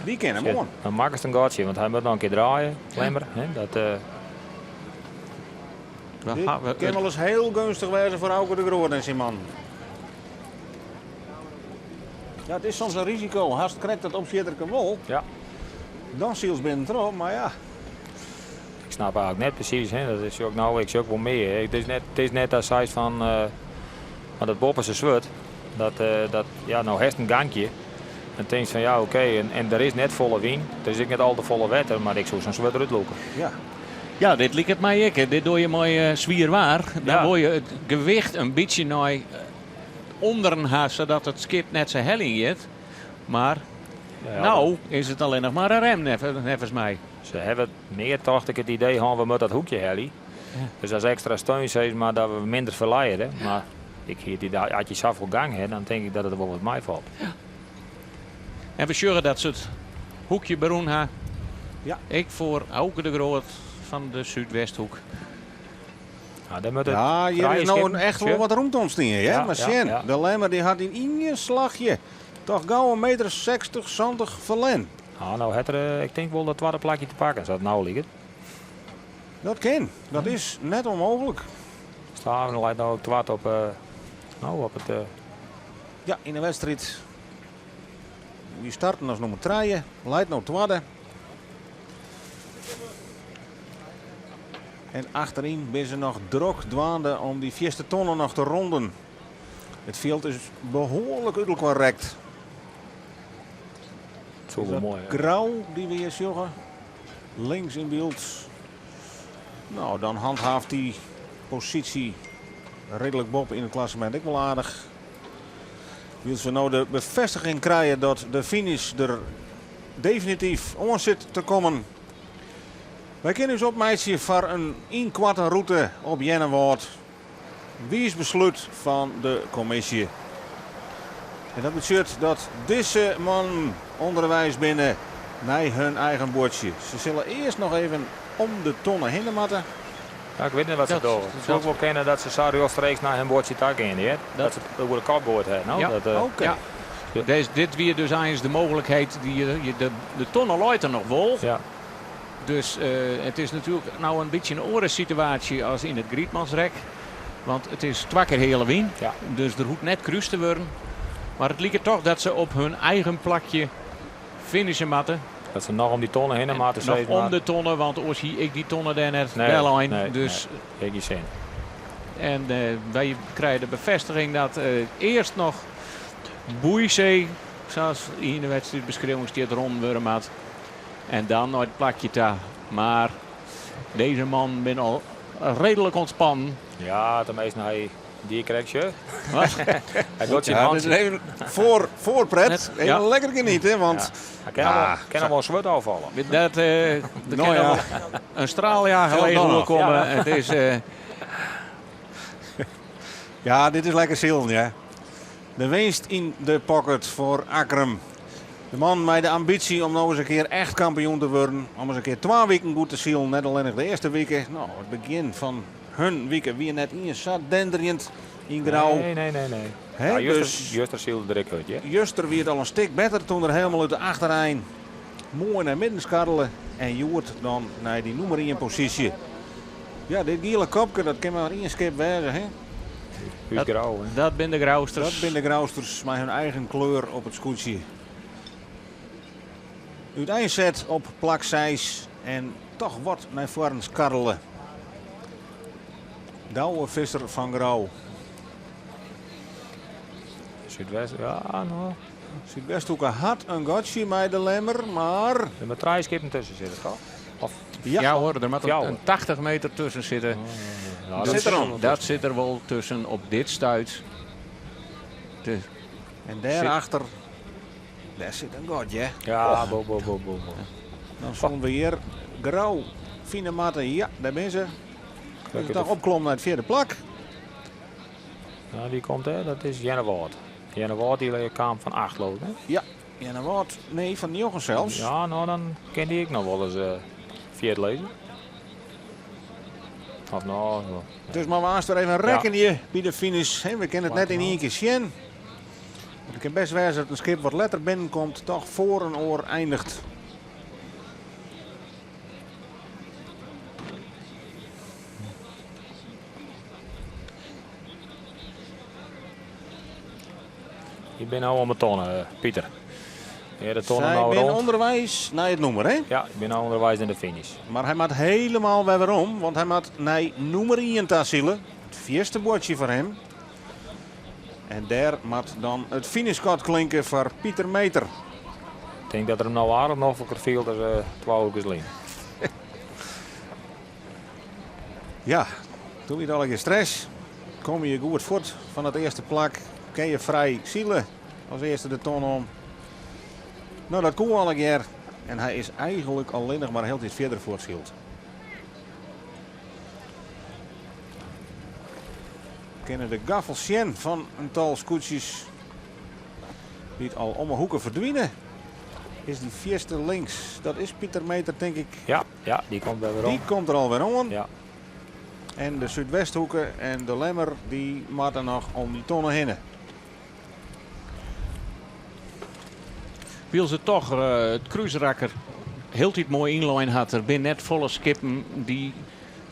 Dy kin him oan. Dan makkest in gatsje, want hy moat noch in kear draaie, Lemmer. Hè, dat, We Dit hawwe kin it wolris hiel geunstich wêze foar Auke de Groot en syn mannen. Ja, it is soms in risiko. Hast krekt dat opsjitterke wol. Ja. Dan sylst binnentroch, mar ja. Ik snap eigenlik net presys, hè. Dat is ook nou, ik sjoch wol mear. It is net, it is net dat seist fan, mar dat boppeste swurd, dat, dat, ja, no hast in gankje. Dan tinkst fan ja, oké, en der is net folle wyn, der is ek net al te folle wetter, mar ik soe sa'n swurd derút lûke. Ja. Ja, dit liket my ek. Dit doar je mei swier waar. Dan Ja. wol je it gewicht in bytsje nei ûnderen ha, sadat it skip net sa helling giet. Mar Ja, no is it allinnich mar in rem, neffens my. Se hawwe mear tocht ik it idee hân, we moatte dat hoekje helje. Dus as ekstra steun sis mar dat we minder ferliede. Mar ik hie it idee, as je safolle gang ha, dan tink ik dat it wol wat meifalt. En we sjogge dat se it hoekje berûn ha. Ja. Ek foar Auke de Groot fan de Súdwesthoek. Ja, dêr moat it Ja, hjir trije is no skippen, echt wol sjoch. wat rûmte ûntstien, hear. Ja, Mar ja, sjen, ja. de Lemmer dy hat yn ien slachje toch gau in meter 60, 70 ferlern. Nou, no hat er, ik tink wol dat twadde plakje te pakken, sa't it no liket. Dat kin. Dat is net ûnmooglik. Starum leit no ek twad op, no, op it. Ja, yn de wedstriid. Wy starten as nûmer trije, leit no twadde. En achteryn binne se noch drok dwaande om dy fierste tonne noch te ronden. It fjild is behoarlik út elkoar rekt. It soe wol moai, hè? Grou dy we hjir sjogge, links yn byld. Nou, dan handhaaft die positie redelijk boppe in het klassement ek wol aardich. Wylst we no de befêstiging krije dat de finish der definityf oan sit te kommen. Wy kinne ús opmeitsje foar in ynkoarte rûte op Earnewâld. Wiis beslút fan de kommisje. En dat betsjut dat dizze mannen ûnderweis binne nei hun eigen buordsje. Se sille earst noch even om de tonne hinne moatte. Ja, ik wit net wat se dogge. It soe ek wol kinne dat se sa rjochtstreeks nei hun buordsje ta gean, hear. Dat se it oer de kop goaid ha, no. Ja. Dat, eh, Oké. Ja. Des, dit wie dus eins de mooglikheid. Die, de, de tonne leit der noch wol. Ja. Dus it is natuerlik no in bytsje in oare situaasje as yn it Grietmansrek. Want it is twa kear heale wyn, Ja. dus der hoecht net krúst te wurden. Mar it liket toch dat se op hun eigen plakje finishe moatte. Dat se noch om dy tonne hinne moatte, Noch sis om mar. de tonne, want oars hie ik dy tonne dêr net Nee, dellein. nee, Dus nee. Ek gjin sin. En wy krije de befêstiging dat earst noch Boeizee, sa as yn de wedstriidbeskriuwing stiet, rûn wurde moat. En dan nei it plakje ta. Mar dizze mannen binne al reedlik ûntspannen. Ja, teminsten hy die krekt sjoch. Hy docht syn Ja, dit is hantsje. even voor, voorpret. Net, Even ja. lekker genieten, want Ja. Hy kin Ja, al, kin al wol swurd ôffalle. Dat, der Nou kin ja. al in straaljager Tel leech dan oerkomme. Ja. It is, Ja, dit is lekker silen, ja. De winst yn de pocket foar Akkrum. De man mei de ambysje om no ris in kear echt kampioen te wurden. Om ris in kear twa wiken goed te silen, net allinnich de earste wike. No, it begjin fan hun wike wie net iens sa denderjend yn Grou. Nee, nee, nee, nee. Hè, Ja, juster, dus- juster sylde er ek hurd, ja. Juster wie it al in stik better doe't er hielendal út de achterein moai nei midden skarrele. En hjoed dan nei dy nûmer ien posysje. Ja, dit giele kopke, dat kin mar ien skip wêze, hè? Út Grou, hè. dat binne de Grousters. Dat binne de Grousters mei hun eigen kleur op it skûtsje. Úteinset op plak 6 en toch wat nei foaren skarrele. Douwe Visser fan Grou. Súdwest, ja, no. Súdwesthoeke hat in gatsje mei de Lemmer, mar... Der moatte trije skippen tusken sitte, toch? Of Ja, Ja hoor, der moat Fjouwer. in 80 meter tusken sitte. Ja, Dat sit der al. Dat sit der wol tusken op dit stuit. De, En daarachter, dêr sit in gat, hè. Ja, bo, bo, bo, bo, bo. Dan soene we hjir Grou fine moatte. Ja, dêr binne se. Kijk, Is toch opklommen nei it fjirde plak. Nou, die komt, hè, dat is Earnewâld. Earnewâld die kaam fan 8 loop, hè? Ja, Earnewâld, nee, fan njoggen sels. Ja, no dan kin dy ek noch wol ris fjirde lizze. Of no, no. Dus mar we wer even rekkenje by de finish. Hè, we kinne it net yn ien kear sjen. It kin bêst wêze dat in skip wat letter binnenkomt, toch foar in oar einiget. Ik bin no om de tonne, Pieter. Ja, de tonne Sy no binne rûn. ûnderweis nei it nûmer, hè? Ja, ik bin no ûnderweis nei de finish. Mar hy moat hielendal wer werom, want hy moat nei nûmer 1 ta sile. It fierste buordsje foar him. En dêr moat dan it finishskot klinke foar Pieter Meeter. Ik tink dat er him no aardich nofliker fielt as 2 oerkes lyn. Ja, doe wie it allegear stress. Komme je goed fuort fan it earste plak, kinne je frij sile as earste de tonne om. No, dat koe allegear. En hy is eigentlik allinnich mar hieltyd fierder fuortsyld. Kinne de gaffels sjen fan in tal skûtsjes dy't al om 'e hoeke ferdwine. Is dy fierste links, dat is Pieter Meeter, tink ik. Ja, ja, dy komt wer werom. Dy komt der al wer oan. Ja. En de Súdwesthoeke en de Lemmer, dy moatte noch om dy tonne hinne. Wylst it toch it krúsrakker hieltyd moai ynlein hat. Der binne net folle skippen dy't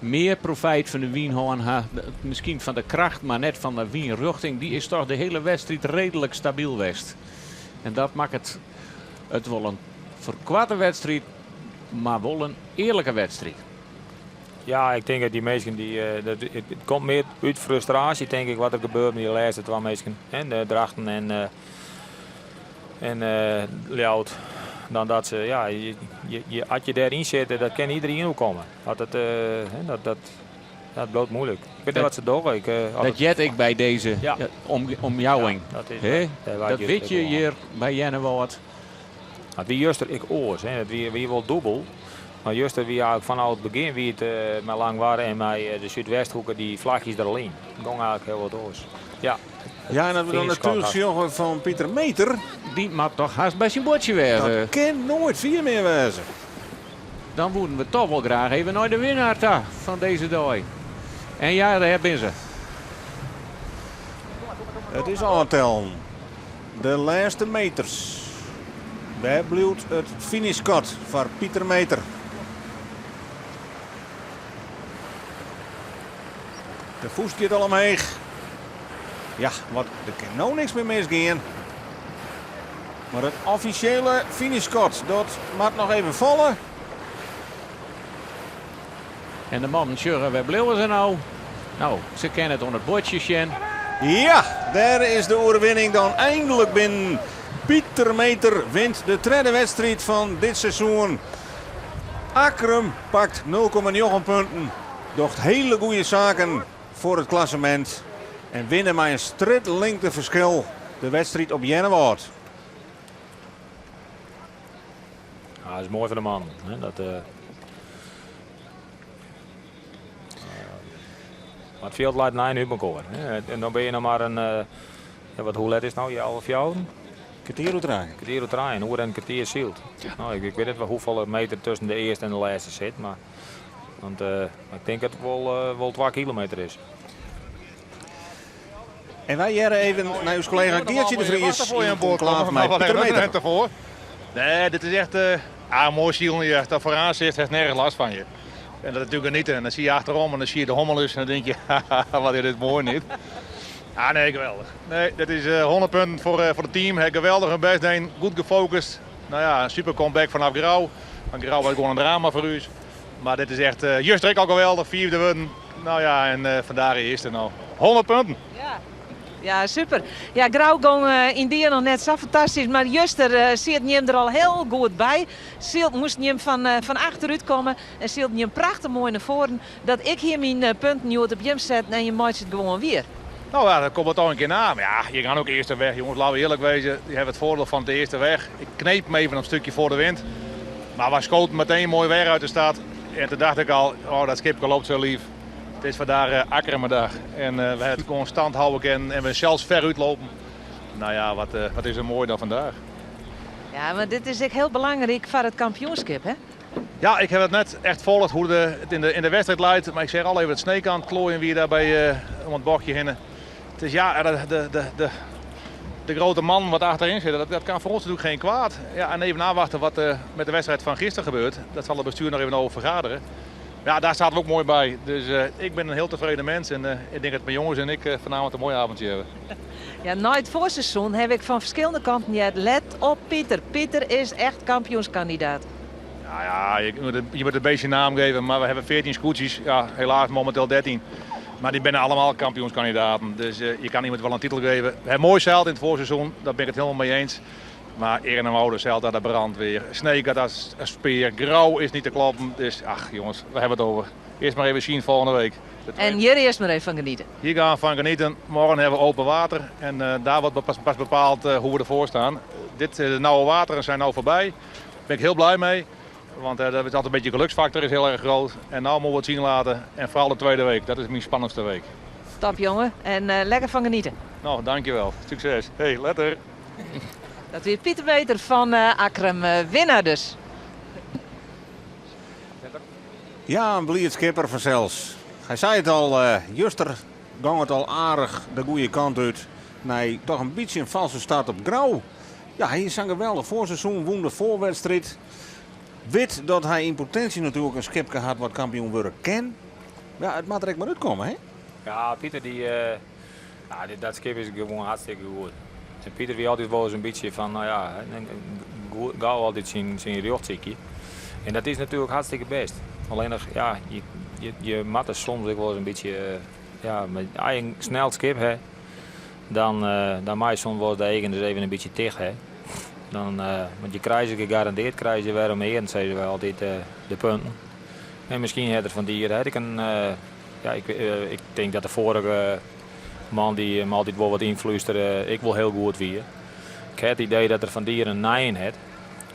mear profyt fan de wyn hân ha. Miskien fan de kracht, mar net fan de wynrjochting. Dy is toch de hiele wedstriid reedlik stabyl west. En dat makket it wol in ferkoarte wedstriid, mar wol in earlike wedstriid. Ja, ik tink dat dy minsken dy, dat, it komt mear út frustraasje, tink ik, wat der gebeurt mei dy lêste twa minsken. Hè, de Drachten en Ljouwert. Dan dat se, ja, je, je, as je dêryn sitte, dat kin iderien oerkomme. Dat, it, dat, dat, dat bliuwt muoilik. Ik wit net wat se dogge. Ik, dat heart ek by dizze ja. om, omjouwing. Ja, dat, is, dat wit je hjir by Earnewâld. It wie juster ek oars. Hè. It wie, wie wol dûbel. Mar juster wie eigentlik fanôf it begjin wie it uh, mei Langwar en mei de Súdwesthoeke dy flachjes der al yn. It gong eigentlik hiel wat oars. Ja. Ja, en as we dan natuerlik sjogge fan Pieter Meeter. Dy moat toch hast by syn buordsje wêze. Dat kin noait fier mear wêze. Dan woenen we toch wol graach even nei de winnaar ta fan dizze dei. En ja, dêr binne se. It is ôftellen. De lêste meters. Wêr bliuwt it finishskot foar Pieter Meeter? De fûst giet al omheech. Ja, want der kin no niks mear misgean. Mar it offisjele finishskot, dat moat noch even falle. En de mannen sjogge, wêr bliuwe se no? No, se kinne it oan it buordsje sjen. Ja, dêr is de oerwinning dan eindelijk binnen. Pieter Meeter wint de tredde wedstriid fan dit seizoen. Akkrum pakt 0,9 punten. Docht hiele goede saken foar it klassemint. En winne mei in strjitlingte ferskil de wedstriid op Earnewâld. Ja, dat is moai foar de man. Hè? Dat, uh, mar it fjild leit nei út mekoar. En dan binne je noch mar in, uh, ja, wat, hoe let is it no? Healwei fjouweren? Kertier oer trijen. Kertier oer trijen, in oere en in kertier syld. Ja. No, ik, ik wit net hoefolle meter tusken de earste en de lêste sit, mar want, uh, ik tink dat it wol, uh, wol 2 kilometer is. En wy hearre even nei ús kollega Geartsje de Vries yn konklaaf mei Pieter Meeter. Nee, dit is echt uh, ah, moai silen. Je dat vooraan zit, heeft nergens last van je. En dat is natuurlijk genieten. En dan zie je achterom en dan zie je de hommeles en dan denk je, wat is dit mooi niet. Ah nee, geweldig. Nee, dat is uh, 100 punten voor, uh, voor het team. He, geweldig hun best dien, goed gefocust. Nou ja, een super comeback vanaf Grou. Want Grou was gewoon een drama voor u. Maar dit is echt, uh, juist al geweldig, vierde worden. Nou ja, en uh, vandaar eerste nou. 100 punten. Ja. Ja, super. Ja, Grou gong uh, yn dy noch net sa fantastysk, mar juster uh, siet jim der al hiel goed by. Sylt moast jim fan, uh, fan achterút komme en sylt jim prachtich moai nei foaren. Dat ik hie myn punten hjoed op jim setten en jim meitsje it gewoan wier. Nou ja, dat komt het al een keer na. Maar ja, je gaat ook eerste weg, jongens. Laten we eerlijk wezen. Je hebt het voordeel van de eerste weg. Ik kneep hem even een stukje voor de wind. Maar we schoten meteen mooi weg uit de stad. En toen dacht ik al, oh dat schip loopt zo lief. Het is vandaag uh, Akkermiddag. En uh, we hebben het constant houden en, en we zelfs ver uitlopen. Nou ja, wat, uh, wat is er mooi dan vandaag. Ja, mar dit is ek hiel belangryk foar it kampioenskip, hè? Ja, ik heb het net echt volgd hoe de, het in de, in de wedstrijd leidt. Maar ik zeg al even het Sneek aan het klooien wie daar bij uh, om het bochtje heen. Het is ja, de, de, de, de, de grote man wat achterin zit, dat, dat kan voor ons natuurlijk geen kwaad. Ja, en even afwachten wat uh, met de wedstrijd van gisteren gebeurt. Dat zal het bestuur nog even over vergaderen. Ja, daar staat we ook mooi bij. Dus uh, ik ben een heel tevreden mens. En uh, ik denk dat mijn jongens en ik uh, vanavond een mooi avondje hebben. Ja, nei it foarseizoen ha ik fan ferskillende kanten heard. Let op Pieter. Pieter is echt kampioenskandidaat. Ja, ja je, moet het, je moet het beestje een naam geven. Maar we hebben 14 skûtsjes. Ja, helaas momenteel 13. Maar die zijn allemaal kampioenskandidaten. Dus uh, je kan iemand wel een titel geven. We hebben mooi zeild in het voorseizoen. Daar ben ik het helemaal mee eens. Maar Eernewoude zeilt daar de brandweer. Sneek gaat als een speer. Grou is niet te kloppen. Dus ach jongens, we hebben het over. Eerst maar even zien volgende week. En hier eerst maar even van genieten. Hier gaan we van genieten. Morgen hebben we open water. En uh, daar wordt pas, pas bepaald uh, hoe we ervoor staan. Dit, de nauwe wateren zijn nou voorbij. Daar ben ik heel blij mee. Want uh, dat is altijd een beetje geluksfactor is heel erg groot. En nu moeten we het zien laten. En vooral de tweede week. Dat is mijn spannendste week. Top jongen. En uh, lekker van genieten. Nou, dankjewel. Succes. Hey, letter. Dat wie Pieter Meeter fan uh, Akkrum, winner dus. Ja, in bliid skipper fansels. Hy sei it al, uh, juster gong it al aardich de goede kant út. Nei toch in bytsje in falske start op Grou. Ja, hy is in geweldich foarseizoen, wûn de foarwedstriid. Wit dat hy yn potinsje natuerlik in skipke hat wat kampioen wurde kin. Ja, it moat der ek mar útkomme, hè? Ja, Pieter, dy, uh, ja, dat skip is gewoan hartstikke goed. En Pieter wie altyd wolris in bytsje fan, no ja, gau altyd syn, syn rjocht sykje. En dat is natuerlik hartstikke bêst. Allinnich, ja, je, je, je moatte soms ek wolris in bytsje, ja, as je in snel skip ha, dan, uh, dan mei je soms wolris de eagen dus even in bytsje ticht ha. Dan, want je krijge ze gegarandeerd, krijge ze wer om earen, sizze wy altyd, de punten. En miskien hat er fan dy jier ik in, ja, ik tink dat de foarige man dy't him altyd wol wat ynflústere, ek wol hiel goed wie. Ik ha it idee dat er fan dy jier in nijen hat.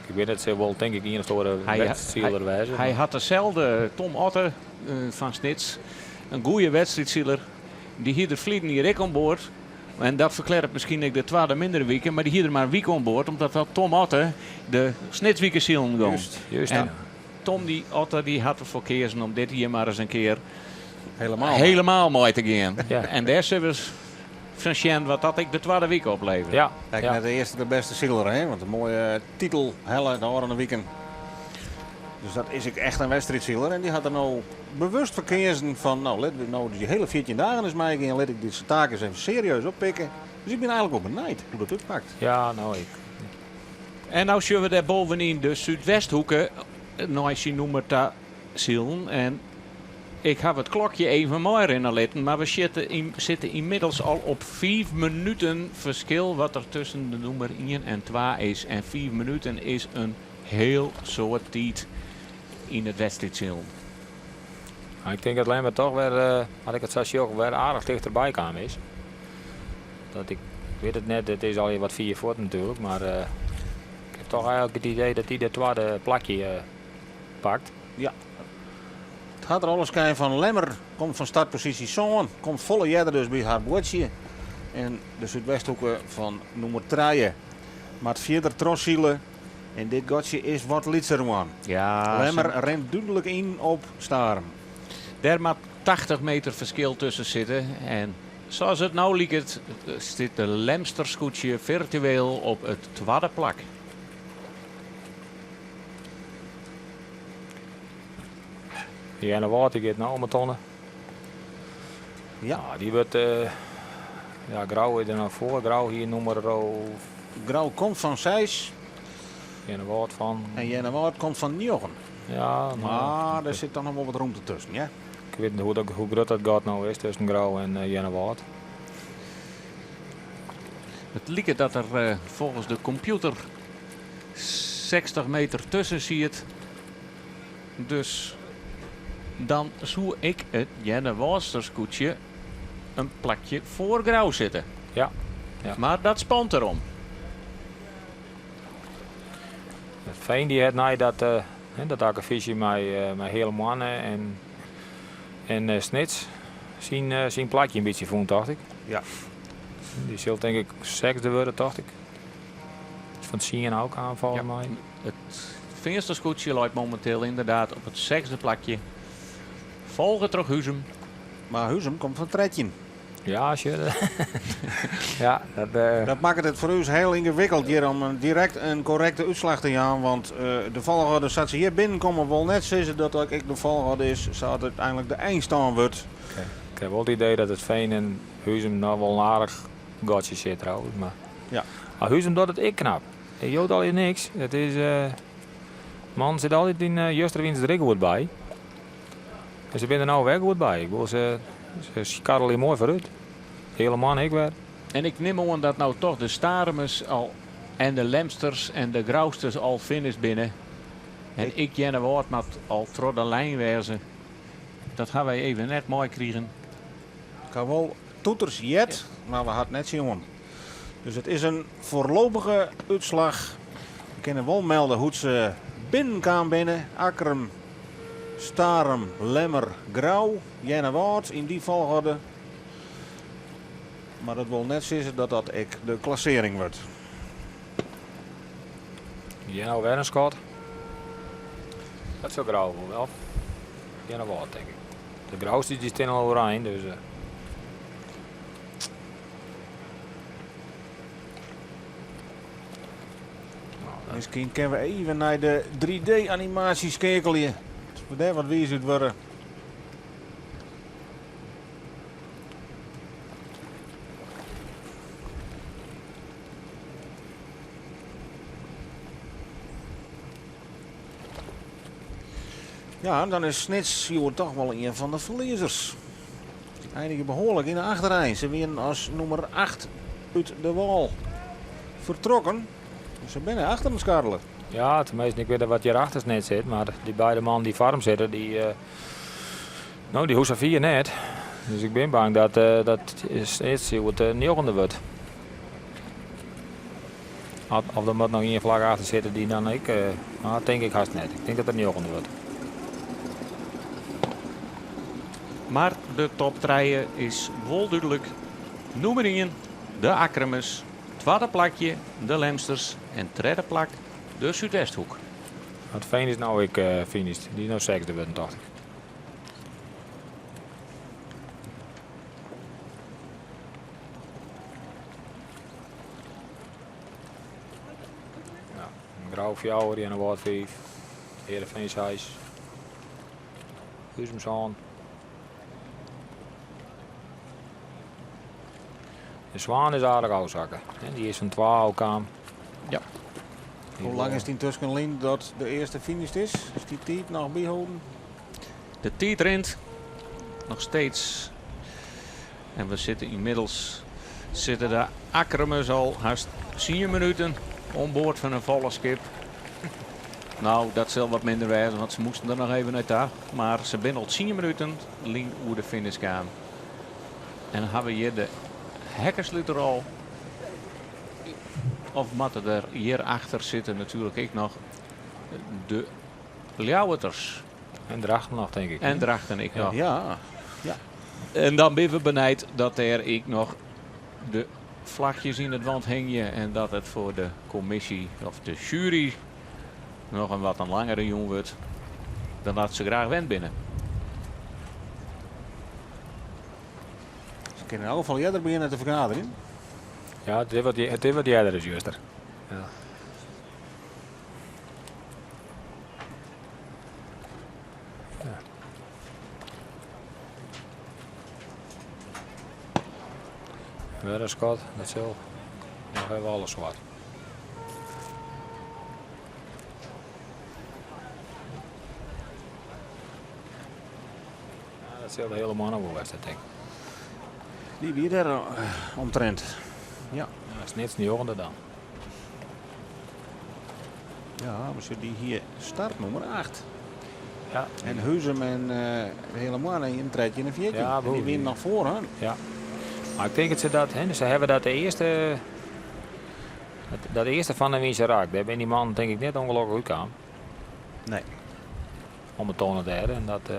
Ik wit net, sil wol tink ik ien of oare wedstriidsiler wêze. Hy hat deselde Tom Otte fan Snits, in goede wedstriidsiler. Dy hie der ferleden jier ek oan board. En dat ferklearret miskien ek de twadde mindere wike, mar dy hie der mar in wike oan board, omdat dat Tom Otte de Snitswike silen gong. Just, just. En Tom dy Otte dy hat derfoar keazen om dit jier mar ris in kear Helemaal. helemaal mei te gean. Ja. En dêr sille we fan sjen wat dat ek de twadde wike opleveret. Ja, Ek ja. net de earste de bêste siler, hè? Want in moaie titel helle de ôfrûne wiken. Dus dat is ek echt in wedstriidsiler. En dy hat der no bewust foar keazen fan, no, lit we no dy hiele 14 dagen ris meigean. Lit ik dizze taak ris even serieus oppikke. Dus ik bin eigentlik wol benijd hoe't dat útpakt. Ja, no, ik. En no sjogge we dêr bovenyn de Súdwesthoeke nei syn nûmer ta silen. En ik haw it klokje even meirinne litten, mar we sitte ynmiddels al op 5 minuten ferskil wat der tusken de nûmer ien en twa is. En 5 minuten is in hiel soad tiid yn it wedstriidsilen. Nou, ik tink dat Lemmer toch wer, as ik it sa sjoch, wer aardich tichterby kaam is. Dat ik wit it net, it is al wat fier fuort natuerlik, mar ik ha toch eigentlik it idee dat dy de twadde plakje pakt. Ja. It hat der alle skyn fan. Lemmer komt fan startposysje sân, komt folle earder dus by har boatsje. En de Súdwesthoeke fan nûmer trije moat fierder trochsile. En dit gatsje is wat lytser oan. Ja, Lemmer rint dúdlik yn op Starum. Dêr moat 80 meter ferskil tusken sitte. En sa as it no liket, stiet de Lemster skûtsje firtueel op it twadde plak. Earnewâld dy giet no om 'e tonne. Ja. Nou, dy wurdt, ja, Grou is der noch foar. Grou hie nûmer Grou komt fan seis. Earnewâld fan. En Earnewâld komt fan njoggen. Ja, no, Mar dêr sit toch noch wol wat romte tusken, ja? Ik wit net hoe grut dat gat no is tusken Grou en Earnewâld. It liket dat der folgens de kompjûter 60 meter tusken siet. Dus dan soe ik it Earnewâldster skûtsje in plakje foar Grou sitte. Ja, ja. Mar dat spant derom. It Veen dy hat nei dat, dat akkefysje mei, mei Heale Moanne en, en Snits syn, syn plakje in bytsje fûn, tocht ik. Ja. Dy sil tink ik sechsde wurde, tocht ik. Fan tsien ôf kaam folgens Ja. my. It Feanster skûtsje leit mominteel ynderdaad op it sechsde plakje. Folge troch Huzum. Mar Huzum komt fan 13. Ja, sjoch. Ja, dat, Dat makket it foar ús hiel yngewikkeld hjir om direkt in korrekte útslach te jaan. Want de folchoarder sa't se hjir binnenkomme wol net sizze dat dat ek de folchoarder is sa't úteinlik de einstân wurdt. Ik ha wol it idee dat it Veen en Huzum noch wol in aardich gatsje sit trouwens. Mar, Ja. mar Huzum docht it ek knap. It jout allegear niks. It is, man sit altyd yn uh, juster wiene se der ek goed by. En se binne der no wer goed by. Ik bedoel, se, se skarrelje moai foarút. Heale Moanne ek wer. En ik nim oan dat no toch de Starumers al en de Lemsters en de Grousters al finished binne. En ek Earnewâld moat al troch de lijn wêze. Dat ha wy even net meikrigen. Ik ha wol toeters heard, mar we ha it net sjoen. Dus it is in foarlopige útslach. We kinne wol melde hoe't se binnenkaam binne. Akkrum, Starum, Lemmer, Grou, Earnewâld yn dy folchoarder. Mar dat wol net sizze dat dat ek de klassearring wurdt. Hjir no wer in skot. Dat sil Grou wol wel. Earnewâld, tink ik. De Grousters dy stean al oerein, dus. Miskien kinne we even nei de 3D-animaasje skeakelje. Dat we dêr wat wiis út wurde. Ja, dan is Snits hjoed toch wol ien fan de ferliezers. Dy einigje behoarlik yn de achterein. Se wienen as nûmer 8 út de wâl fertrokken. Se binne achter it skarrelen. Ja, teminsten, ik wit net wat hjirachter net sit, mar dy beide mannen dy't foar him sitte, dy, no, dy hoege sa fier net. Dus ik bin bang dat dat Snits hjoed njoggende wurdt. Of der moat noch ien flak achter sitte dy't dan ek, no, dat tink ik hast net. Ik tink dat er njoggende wurdt. Mar de top trije is wol dúdlik. Nûmer ien, de Akkrumers. Twadde plakje de Lemsters en tredde plak de Súdwesthoek. It Fean is no ek finished. Dy is no sechsde wurden, tocht ik. Ja, Grou fjouwer, Earnewâld fiif, Heerenveen seis, Huzum sân. De Swan is aardich ôfsakke. Dy is fan twa ôfkaam. Ja. Hoe lang is it yntusken lyn dat de earste finished is? Is dy tiid noch byholden? De tiid rint noch steeds. En we sitte ynmiddels sitte de Akkrumers al hast tsien minuten oan board fan in folle skip. Nou, dat sil wat minder wêze, want se moasten der noch even nei ta. Mar se binne al tsien minuten lyn oer de finish kaam. En hawwe we hjir de hekkesluter al? Of moatte der hjir achter sitte natuerlik ek noch de Ljouwerters. En Drachten noch, tink ik. En Drachten ek noch. Ja. Ja. En dan binne we benijd dat dêr ek noch de flachjes yn it wand hingje en dat it foar de kommisje of de sjuery noch in wat in langere jûn wurdt dan dat se graach wend binne. Se kinne yn elk gefal earder begjinne te fergaderjen. Ja, it is wat, it is wat earder as juster. Ja. Ja. Wer in skot, dat sil noch even alles swart. Ja, dat sil de hiele man wol west, tink ik. Dy wie der omtrint. Ja. Ja, Snits njoggende dan. Ja, mar dy hie startnûmer 8. Ja. En Huzum en de Hele Moanne yn 13 en 14. Ja, en dy wienen noch foar hun. Ja. Mar ik tink dat se dat, hè, se hawwe dat de earste, dat earste fan de Wynse Raak, dêr binne dy mannen tink ik net ûngelokkich útkaam. Nee. Om it toanen dêr en dat.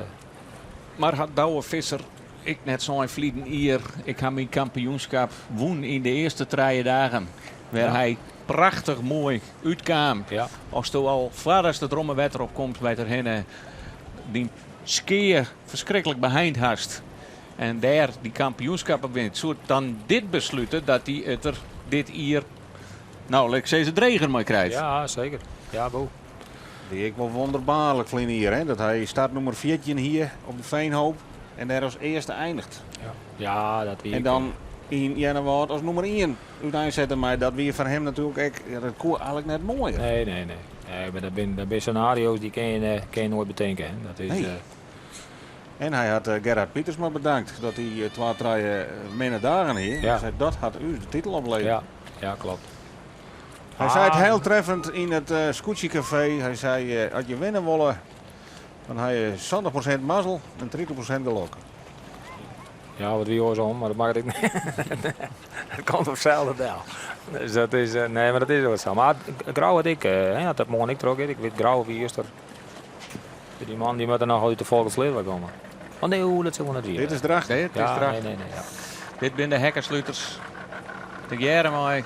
Mar hat Douwe Visser ek net sein ferleden jier, ik ha myn kampioenskap wûn yn de earste trije dagen, wêr Ja. hy prachtich moai útkaam. Ja. Asto al foardatst it romme wetter op komst by derhinne dyn skea ferskriklik beheind hast en dêr dy kampioenskappen wint, soe it dan dit beslute dat hy it der dit jier, no, lit ik sizze, dreger mei krijt? Ja, seker. Ja, boe. Wie ek wol wonderbaarlik ferline jier, hè? Dat hy startnûmer 14 hie op de Veenhoop en dêr as earste eindigt. Ja, ja dat wie En ek, dan yn Earnewâld as nûmer ien úteinsette mei. Dat wie foar him natuerlik ek, ja, dat koe eigentlik net moaier. Nee, nee, nee. Nee, mar dat binne senario's dy kinne je noait betinke. Hè. Dat is, Nee. En hy hat Gerhard Pietersma bedankt dat hy twa, trije minne dagen hie. Ja. Hy sei, dat hat ús de titel oplevere. Ja, ja, klopt. Hy sei it hiel treffend yn it Skûtsjekafee. Hy sei, as je winne wolle, dan ha je 70% mazzel en 30% gelok. Ja, wat wie oarsom, mar dat makket ek net. It komt op itselde del. Dus dat is, nee, mar dat is wol sa. Mar Grou hat ek, hè, as dat moarn ek trochgiet, ik wit Grou wie juster. Dy man dy moat der noch út de Folkertsleat wei komme. Oh nee, oe, dat sil wol net wier. Dit is Drachten. Dit is Ja, Drachten. nee, nee, nee, ja. Dit binne de hekkesluters. Tegearre mei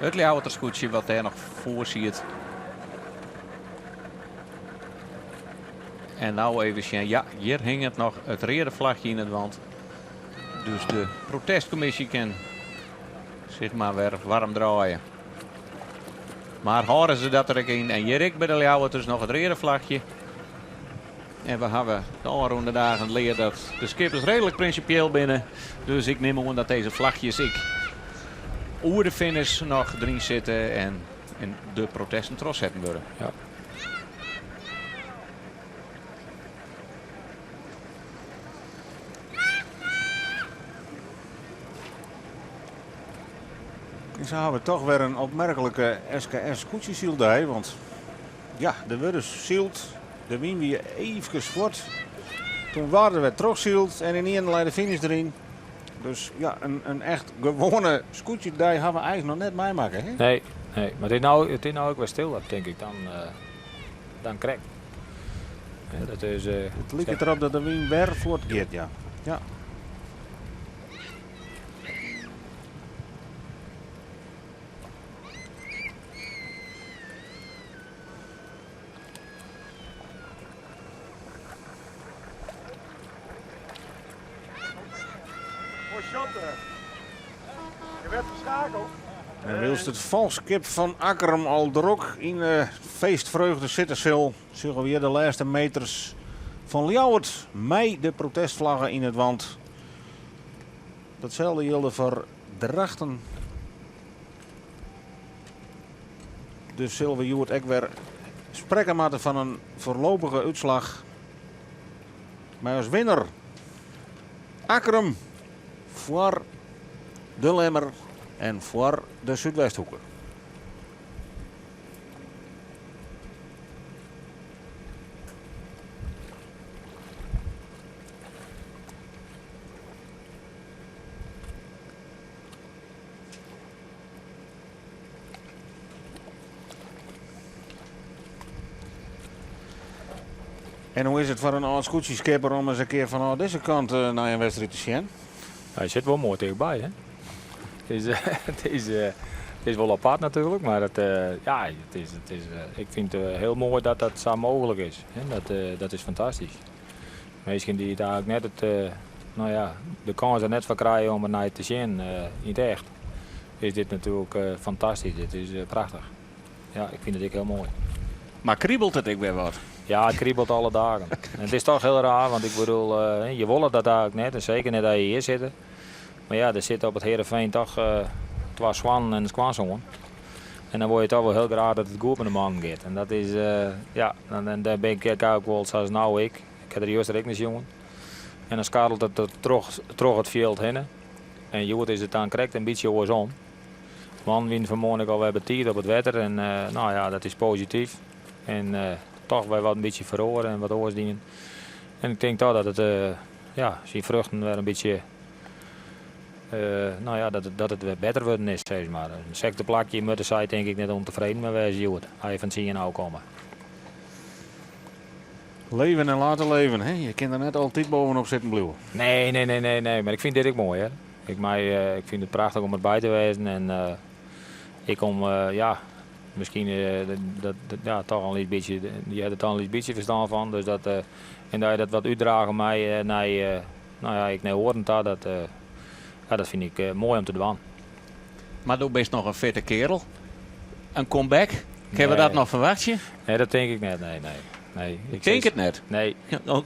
it Ljouwerter skûtsje wat dêr noch foar siet. En nou even sjen. Ja, hjir hinget noch it reade flachje yn it wand. Dus de protestkommisje kin sich mar wer warm draaie. Mar hâlde se dat der ek yn. En hjir ek by de Ljouwerters noch it reade flachje. En we hawwe de ôfrûne dagen leard dat de skippers reedlik prinsipieel binne. Dus ik nim oan dat dizze flachjes ek oer de finish noch deryn sitte en de protesten trochsetten wurde. Ja. En sa hawwe we toch wer in opmerklike SKS skûtsjesyldei. Want ja, der wurde syld. De wyn wie eefkes fuort. Toen waard der wer trochsyld en ynienen lei de finish deryn. Dus ja, in echt gewoane skûtsjedei hawwe we eigentlik noch net meimakke. Hè? Nee, nee, mar it is no ek wer stiller, tink ik, dan krekt. Ja, dat is, It liket derop dat de wyn wer fuortgiet, ja. Ja. En wylst it folchskip fan Akkrum al drok yn de feestfreugde sitte sil, sjogge we hjir de lêste meters fan Ljouwert mei de protestflagge yn it want. Datselde jilde foar Drachten. Dus sille we hjoed ek wer sprekke moatte fan in foarlopige útslach. Mei as winner Akkrum foar De Lemmer en foar de Súdwesthoeke. En hoe is it foar in âld skûtsjeskipper om ris in kear fanôf dizze kant nei in wedstriid te sjen? Hy sit wol moai tichtby, hè? It is wol apart natuerlik, mar it, ja, it is, it is, ik fyn it hiel moai dat dat sa mooglik is. Hè? Dat is fantastysk. Minsken dy't eigentlik net it, no ja, de kâns der net foar krije om der nei te sjen yn it echt, is dit natuerlik fantastysk. Dit is prachtich. Ja, ik fyn it ek hiel moai. Mar kriebelt it ek wer wat? Ja, it kriebelt alle dagen. En it is toch hiel raar, want ik bedoel, je wolle dat eigentlik net en seker net as je hjir sitte. Mar ja, der sitte op it Hearrenfean toch twa soannen en in skoansoan. En dan wolle je toch wol hiel graach dat it goed mei de mannen giet. En dat is, ja, en dêr bin ik ek wol sa as no ek. Ik ha der juster ek nei sjoen. En dan skarrelt it der troch it fjild hinne. En hjoed is it dan krekt in bytsje oarsom. Mannen wienen fanmoarn ek alwer betiid op it wetter en no ja, dat is posityf. En toch wer wat in bytsje feroare en wat oars dien. En ik tink toch dat it ja, syn fruchten wer in bytsje, no ja, dat it wer better wurden is, sis mar. In sechde plakje moatte sy tink ik net ûntefreden mei wêze hjoed, as je fan tsien ôfkomme. Leven en laten leven, hè? Je kin der net altyd bovenop sitten bliuwe. Nee, nee, nee, nee, nee. Mar ik fyn dit ek moai, hè. Ik mei, ik fyn it prachtich om derby te wêzen en ik kom, ja, miskien dat, ja, toch in lyts bytsje, je ha der toch in lyts bytsje ferstân fan. Dus dat, en dat je dat wat útdrage mei nei, no ja, ek nei oaren ta, dat, ja, dat fyn ik moai om te dwaan. Mar do bist noch in fitte kerel. In comeback, kinne we dat noch ferwachtsje? Nee, dat tink ik net, nee, nee. Nee, ik tink it net. Nee. No,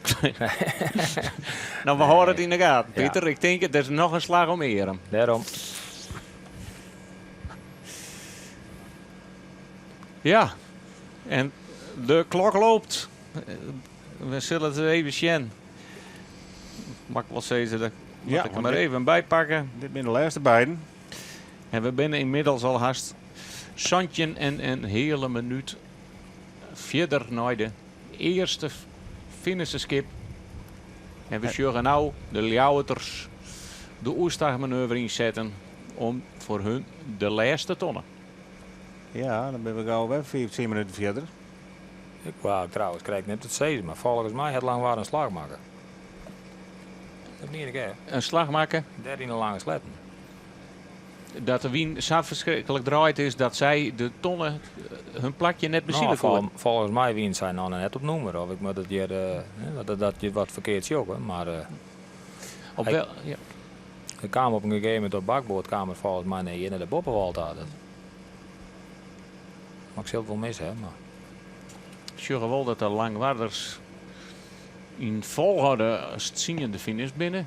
we hâlde it yn de gaten, Pieter. Ik tink it, der is noch in slach om 'e earm. Dêrom. Ja, en de klok loopt. We sille it even sjen. Mag ik wol sizze, dat moat ik der mar even by pakke. Dit binne de lêste beiden. En we binne ynmiddels al hast 17 en in heale minút fierder nei de earste finishskip. En we sjogge no de Ljouwerters de oerstachmanoeuvre ynsetten om foar hun de lêste tonne. Ja, dan binne we gau wer 15 minuten fierder. Ik wou trouwens krekt net it sizzen, mar folgens my hat Langwar in slach makke. Dat mien ik hè. In slach makke? Dêr yn de lange sletten. Dat de wyn sa ferskriklik draaid is dat sy de tonne hun plakje net besile koene. No, folgens my wiene sy noch net op nûmer. Of ik moat it hjir dat je wat ferkeard sjogge, mar Op wel, ja. Der kaam op in gegeven momint op bakboard kaam er folgens my nei hjir nei de boppewâl ta. Dat Mar ik sil it wol mis ha, mar. Sjogge wol dat de Langwarders yn folchoarder as tsiende finish binne.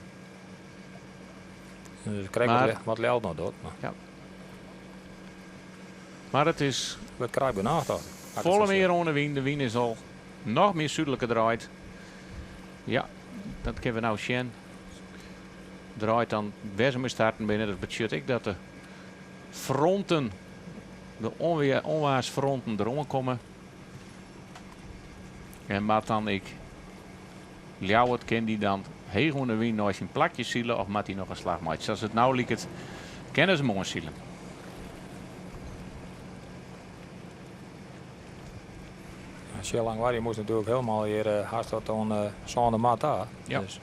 Dus krekt Mar wat Ljouwert noch docht. Mar. Ja. Mar it is Wurdt krap genôch toch? Folle mear oan de wyn. De wyn is al noch mear súdliker draaid. Ja, dat kinne we no sjen. Draait dan wêr se mei starten binne. Dat betsjut ek dat de. fronten, de onwaarsfronten deroan komme. En moat dan ek Ljouwert, kin dy dan heech oan de wyn nei syn plakje sile of moat hy noch in slach meitsje? Sa't it no liket, kinne se moarn sile. Ja, Langwar moast natuerlik hielendal hjir hast tot oan de sânde mar ta. Ja. Dus,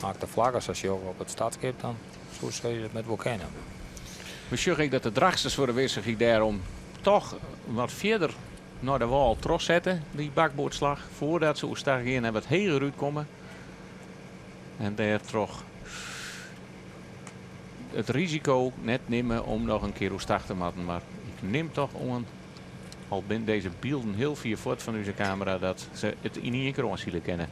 as ik de flagge sa sjoch op it startskip, dan soe se it net wol kinne. We sjogge ek dat de Drachtsters foar de wissichheid dêrom toch wat fierder nei de wâl trochsette, dy bakboardslach, foardat se oerstag gean en wat heger útkomme. En dêrtroch it risiko net nimme om noch in kear oerstag te moatten. Mar ik nim toch oan, al binne dizze bylden hiel fier fuort fan ús kamera, dat se it yn ien kear oansile kinne.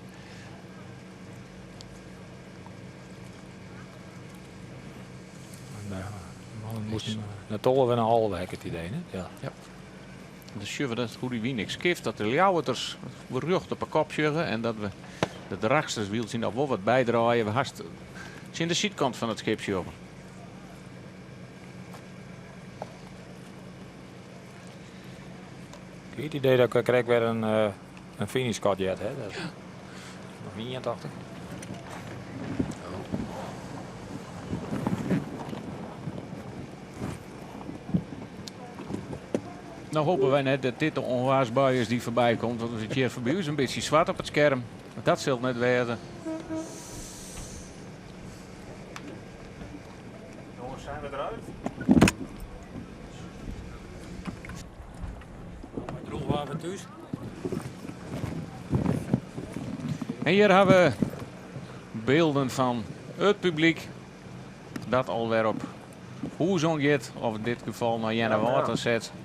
De moasten nei 12 en in halve, ha ik it idee, hè? Ja. Ja. Dan sjogge we dat hoe dy wyn ek skift, dat de Ljouwerters rjocht op 'e kop sjogge en dat we de Drachtsters wylst noch wol wat bydraaie. We hast tsjin de sydkant fan it skip sjogge. Ik hie it idee dat ik krekt wer in finishskot heard ha. Dat noch 81. Nou hoopje wy net dat dit de ûnwaarsbui is dy't foarby komt, want it is hjir foar ús in bytsje swart op it skerm. Dat sil net wêze. Jongens, zijn we eruit? Droechwater thús. En hjir ha we bylden fan it publyk dat alwer op hûs oan giet, of yn dit gefal nei Earnewâld set.